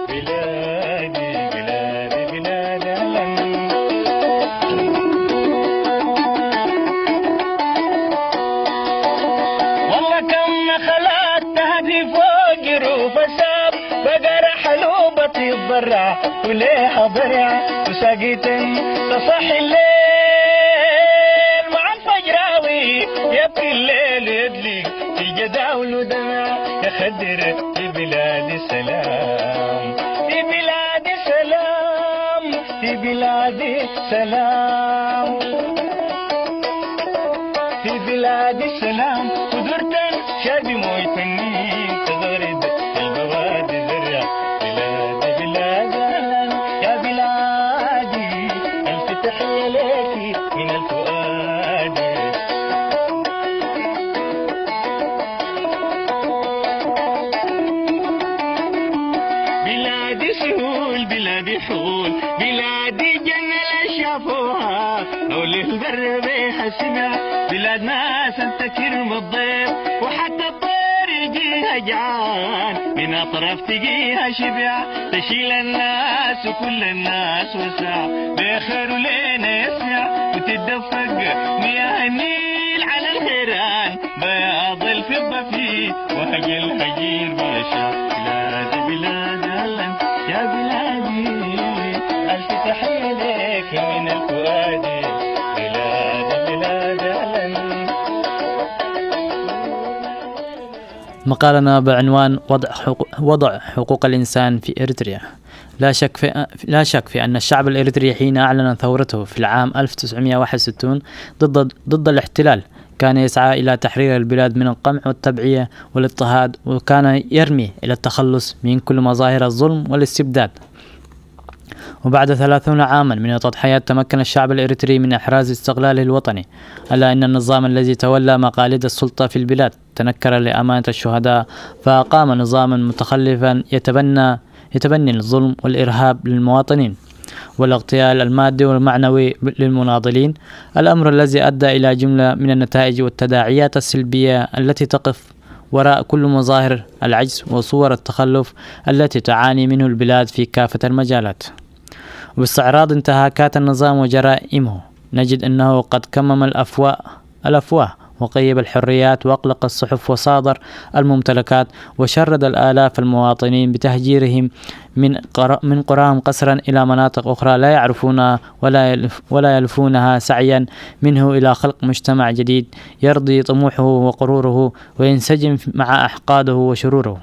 بلادي، بلادي، بلادي، أهلا. والله كم نخلات تهدي فوق جروف الساب، بقرة حلوبة تتضرع، وليها ضرع، وساقيتن تصحي الليل مع الفجراوي، يبكي الليل يدلي في جداول ودمع، يا خدر في بلاد السلام، في بلاد السلام، في بلاد السلام، في بلاد السلام، قدرتن شادي مويتني، تغرد البوادي زرع، بلادي، بلادي، يا بلادي، ألف تحية لك من الفؤاد. بلادي سهول، بلادي حول، بلادي جنة لا شافوها، أو للبر بيها سمع، بلاد ناس تكرم الضيف، وحتى الطير يجيها جعان، من أطراف تجيها شبع، تشيل الناس وكل الناس وسع، بخير لنا يسمع، وتتدفق مياه النيل على الحيران، بياض الفضة فيه وهج الهجير بيشع. بلادي، بلادي، أهلا يا بلادي، ألف تحية لك من الفؤاد. بلادي، بلادي، أهلا. مقالنا بعنوان وضع حقو-، وضع حقوق الإنسان في إريتريا. لا شك في، لا شك في أن الشعب الإريتري حين أعلن ثورته في العام ألف وتسعمائة وواحد وستين ضد، ضد الاحتلال، كان يسعى إلى تحرير البلاد من القمع والتبعية والاضطهاد، وكان يرمي إلى التخلص من كل مظاهر الظلم والاستبداد. وبعد ثلاثون عاما من التضحيات، تمكن الشعب الإريتري من إحراز استقلاله الوطني، ألا إن النظام الذي تولى مقاليد السلطة في البلاد تنكر لأمانة الشهداء، فأقام نظاما متخلفا يتبنى، يتبني الظلم والإرهاب للمواطنين، والاغتيال المادي والمعنوي للمناضلين، الأمر الذي أدى إلى جملة من النتائج والتداعيات السلبية التي تقف وراء كل مظاهر العجز وصور التخلف التي تعاني منه البلاد في كافة المجالات. وباستعراض انتهاكات النظام وجرائمه، نجد أنه قد كمم الأفواه، الأفواه، وقيب الحريات، وأغلق الصحف، وصادر الممتلكات، وشرد الآلاف المواطنين بتهجيرهم من قر-، من قراهم قسرا إلى مناطق أخرى لا يعرفونها ولا يلف-، ولا يلفونها سعيا منه إلى خلق مجتمع جديد يرضي طموحه وغروره وينسجم مع أحقاده وشروره.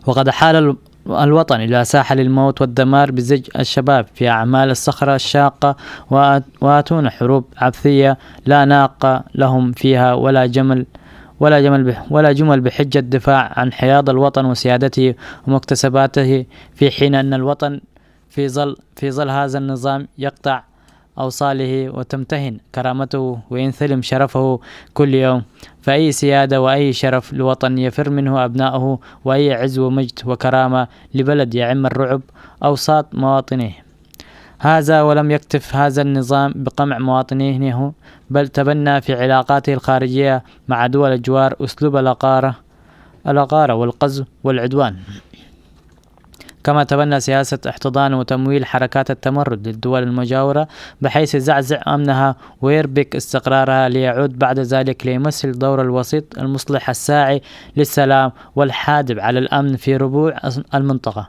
وقد حال ال-، الوطن إلى ساحل الموت والدمار بزج الشباب في أعمال الصخرة الشاقة، وآت-، وآتون حروب عبثية لا ناقة لهم فيها ولا جمل، ولا جمل بح-، ولا جمل بحجة الدفاع عن حياض الوطن وسيادته ومكتسباته، في حين أن الوطن في ظل، في ظل هذا النظام يقطع أوصاله وتمتهن كرامته وينثلم شرفه كل يوم. فأي سيادة وأي شرف لوطن يفر منه أبناؤه، وأي عز ومجد وكرامة لبلد يعم الرعب أوساط مواطنيه. هذا ولم يكتف هذا النظام بقمع مواطنيه، بل تبنى في علاقاته الخارجية مع دول الجوار أسلوب الأقارة، الأقارة والقزو والعدوان. كما تبنى سياسة احتضان وتمويل حركات التمرد للدول المجاورة، بحيث يزعزع أمنها ويربك استقرارها، ليعود بعد ذلك ليمثل دور الوسيط المصلح الساعي للسلام والحادب على الأمن في ربوع المنطقة.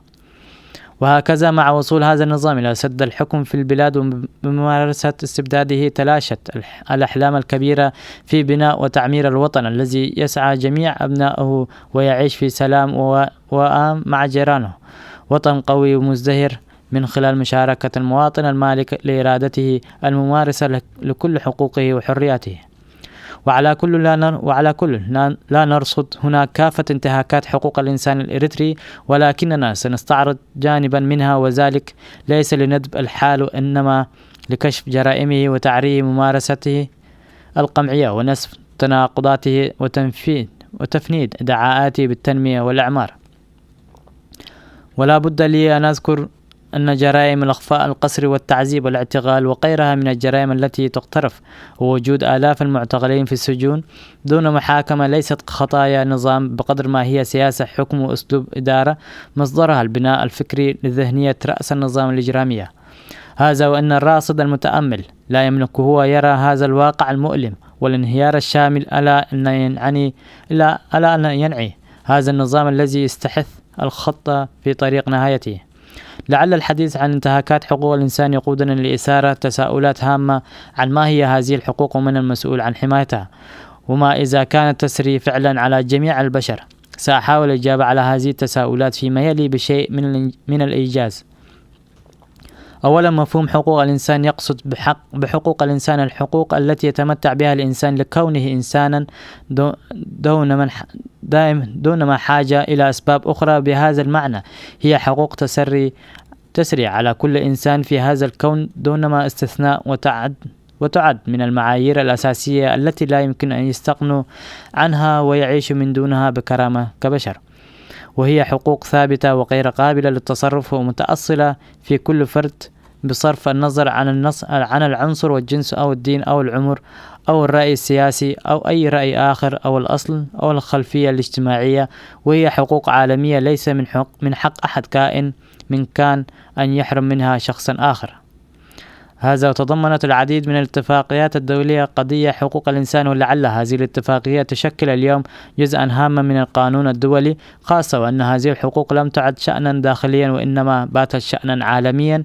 وهكذا مع وصول هذا النظام إلى سد الحكم في البلاد وبممارسة استبداده، تلاشت الح-، الأحلام الكبيرة في بناء وتعمير الوطن الذي يسعى جميع أبنائه ويعيش في سلام و-، وأمان مع جيرانه، وطن قوي ومزدهر من خلال مشاركة المواطن المالك لإرادته الممارسة ل-، لكل حقوقه وحرياته. وعلى كل لا نر-، وعلى كل لا، لا نرصد هنا كافة انتهاكات حقوق الإنسان الإريتري، ولكننا سنستعرض جانبا منها، وذلك ليس لندب الحال، وإنما لكشف جرائمه وتعريه ممارسته القمعية ونسف تناقضاته وتنفيذ وتفنيد ادعاءاته بالتنمية والإعمار. ولا بد لي أن أذكر أن جرائم الإخفاء القسري والتعذيب والاعتقال وغيرها من الجرائم التي تقترف، ووجود آلاف المعتقلين في السجون دون محاكمة ليست خطايا نظام بقدر ما هي سياسة حكم وأسلوب إدارة مصدرها البناء الفكري لذهنية رأس النظام الإجرامية. هذا وأن الراصد المتأمل لا يملك هو يرى هذا الواقع المؤلم والانهيار الشامل، ألا أن ينعني، إلا ألا أن ينعي هذا النظام الذي يستحث الخط في طريق نهايته. لعل الحديث عن انتهاكات حقوق الإنسان يقودنا لإثارة تساؤلات هامة عن ما هي هذه الحقوق ومن المسؤول عن حمايتها، وما إذا كانت تسري فعلا على جميع البشر. سأحاول الإجابة على هذه التساؤلات فيما يلي بشيء من الإن-، من الإيجاز. أولا، مفهوم حقوق الإنسان يقصد بحق، بحقوق الإنسان الحقوق التي يتمتع بها الإنسان لكونه إنسانا دو-، دون من ح-، دائم، دون ما حاجة إلى أسباب أخرى بهذا المعنى. هي حقوق تسري، تسري على كل إنسان في هذا الكون دون ما استثناء، وتعد، وتعد من المعايير الأساسية التي لا يمكن أن يستغنوا عنها ويعيشوا من دونها بكرامة كبشر. وهي حقوق ثابتة وغير قابلة للتصرف، ومتأصلة في كل فرد بصرف النظر عن النص-، عن العنصر والجنس أو الدين أو العمر أو الرأي السياسي أو أي رأي آخر أو الأصل أو الخلفية الاجتماعية. وهي حقوق عالمية ليس من حق، من حق أحد كائن من كان أن يحرم منها شخصا آخر. هذا، وتضمنت العديد من الاتفاقيات الدولية قضية حقوق الإنسان، ولعل هذه الاتفاقية تشكل اليوم جزءا هاما من القانون الدولي، خاصة وأن هذه الحقوق لم تعد شأنا داخليا، وإنما باتت شأنا عالميا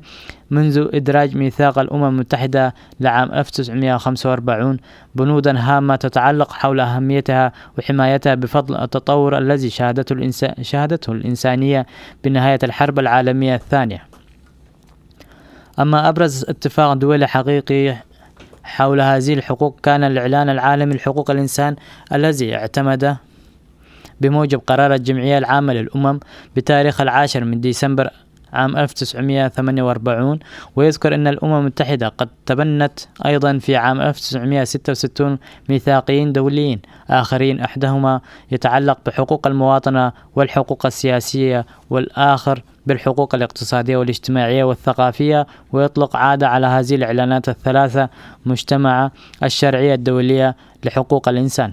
منذ إدراج ميثاق الأمم المتحدة لعام ألف وتسعمية وخمسة وأربعين بنودا هامة تتعلق حول أهميتها وحمايتها بفضل التطور الذي شهدته الإنسا-، شهدته الإنسانية بنهاية الحرب العالمية الثانية. أما أبرز اتفاق دولي حقيقي حول هذه الحقوق كان الإعلان العالمي لحقوق الإنسان، الذي اعتمد بموجب قرار الجمعية العامة للأمم بتاريخ العاشر من ديسمبر عام ألف وتسعمية وثمانية وأربعين. ويذكر أن الأمم المتحدة قد تبنت أيضا في عام ألف وتسعمية وستة وستين ميثاقين دوليين آخرين، أحدهما يتعلق بحقوق المواطنة والحقوق السياسية، والآخر بالحقوق الاقتصادية والاجتماعية والثقافية. ويطلق عادة على هذه الإعلانات الثلاثة مجتمع الشرعية الدولية لحقوق الإنسان.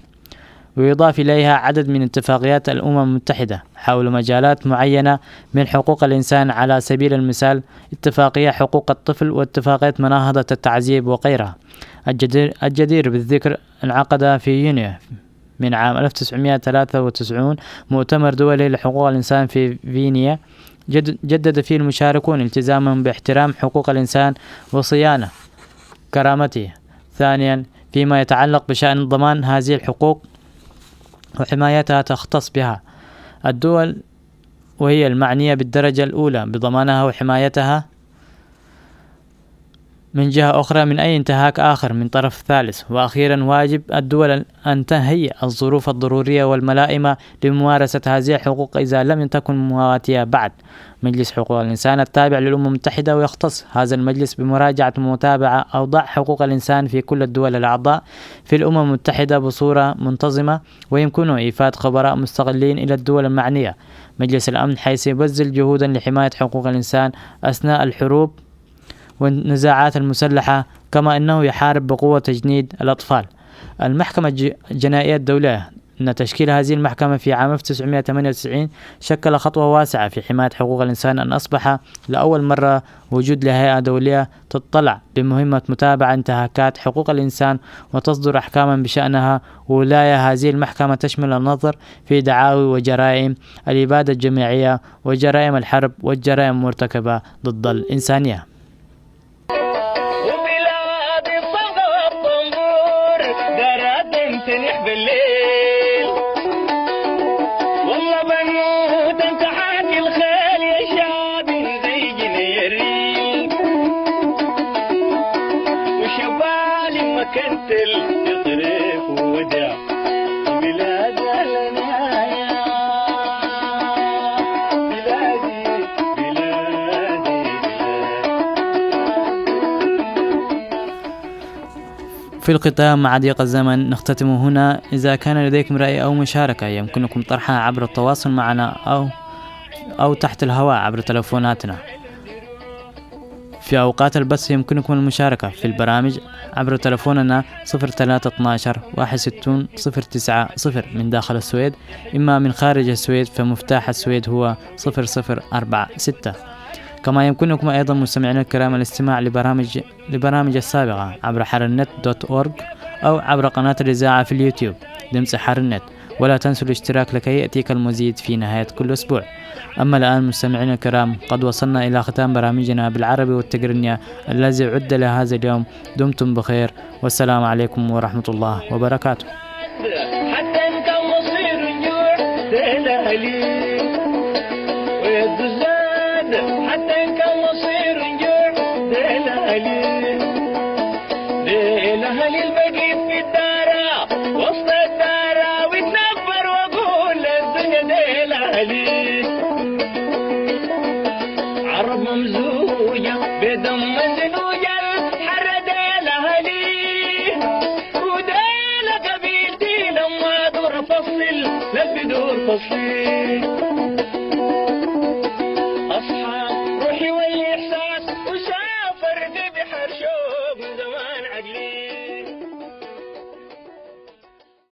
ويضاف إليها عدد من اتفاقيات الأمم المتحدة حول مجالات معينة من حقوق الإنسان، على سبيل المثال اتفاقية حقوق الطفل واتفاقية مناهضة التعذيب وغيرها. الجدير، الجدير بالذكر، انعقد في يونيو من عام ألف وتسعمية وثلاثة وتسعين مؤتمر دولي لحقوق الإنسان في فينيا. جد-، جدد فيه المشاركون التزامهم باحترام حقوق الإنسان وصيانة كرامته. ثانيا، فيما يتعلق بشأن ضمان هذه الحقوق وحمايتها، تختص بها الدول، وهي المعنية بالدرجة الأولى بضمانها وحمايتها من جهة أخرى من أي انتهاك آخر من طرف ثالث. وأخيرا، واجب الدول أن تهيئ الظروف الضرورية والملائمة لممارسة هذه الحقوق إذا لم تكن مواتية بعد. مجلس حقوق الإنسان التابع للأمم المتحدة، ويختص هذا المجلس بمراجعة ومتابعة أوضاع حقوق الإنسان في كل الدول الأعضاء في الأمم المتحدة بصورة منتظمة، ويمكنه إيفاد خبراء مستقلين إلى الدول المعنية مجلس الأمن، حيث يبذل جهودا لحماية حقوق الإنسان أثناء الحروب والنزاعات المسلحة، كما أنه يحارب بقوة تجنيد الأطفال. المحكمة الج-، الجنائية الدولية إن تشكيل هذه المحكمة في عام ألف وتسعمائة وثمانية وتسعين شكل خطوة واسعة في حماية حقوق الإنسان، أن أصبح لأول مرة وجود لهيئة دولية تطلع بمهمة متابعة انتهاكات حقوق الإنسان وتصدر أحكاما بشأنها. ولاية هذه المحكمة تشمل النظر في دعاوي وجرائم الإبادة الجماعية وجرائم الحرب والجرائم المرتكبة ضد الإنسانية. وبلاد الصدى والطنبور، قرات تنح بالليل. والله بنوت انت حاكي الخيل يا شعب زي جنيرين. وشبالي ما كنت يطرف ودع. بلاد الهنايا، بلادي، بلادي، بلادي. في الختام، مع ضيق الزمن، نختتم هنا. إذا كان لديكم رأي أو مشاركة، يمكنكم طرحها عبر التواصل معنا أو، أو تحت الهواء عبر تلفوناتنا. في أوقات البث يمكنكم المشاركة في البرامج عبر تلفوننا صفر ثلاثة اثناعش واحد وستين صفر تسعة صفر من داخل السويد، إما من خارج السويد فمفتاح السويد هو صفر صفر أربعة ستة. كما يمكنكم أيضًا مستمعينا الكرام الاستماع لبرامج، لبرامج السابقة عبر حرنت دوت أورغ أو عبر قناة الإذاعة في اليوتيوب دمس حرنت. ولا تنسوا الاشتراك لكي يأتيك المزيد في نهاية كل أسبوع. أما الآن مستمعينا الكرام، قد وصلنا إلى ختام برامجنا بالعربي والتقرنية الذي عد لهذا اليوم. دمتم بخير، والسلام عليكم ورحمة الله وبركاته. حتى إن كان مصير نجوع ديل أهلي، ويد الزاد. حتى إن كان مصير نجوع ديل أهلي، ديل أهلي البقيت في الدارة، وسط الدارة، ويتنفر وأقول للدنيا ديل أهلي. عرب ممزوجة بدم مزنوجة، الحر ديل أهلي. وديل قبيلتي لما دور فصل، لبي دور فصل.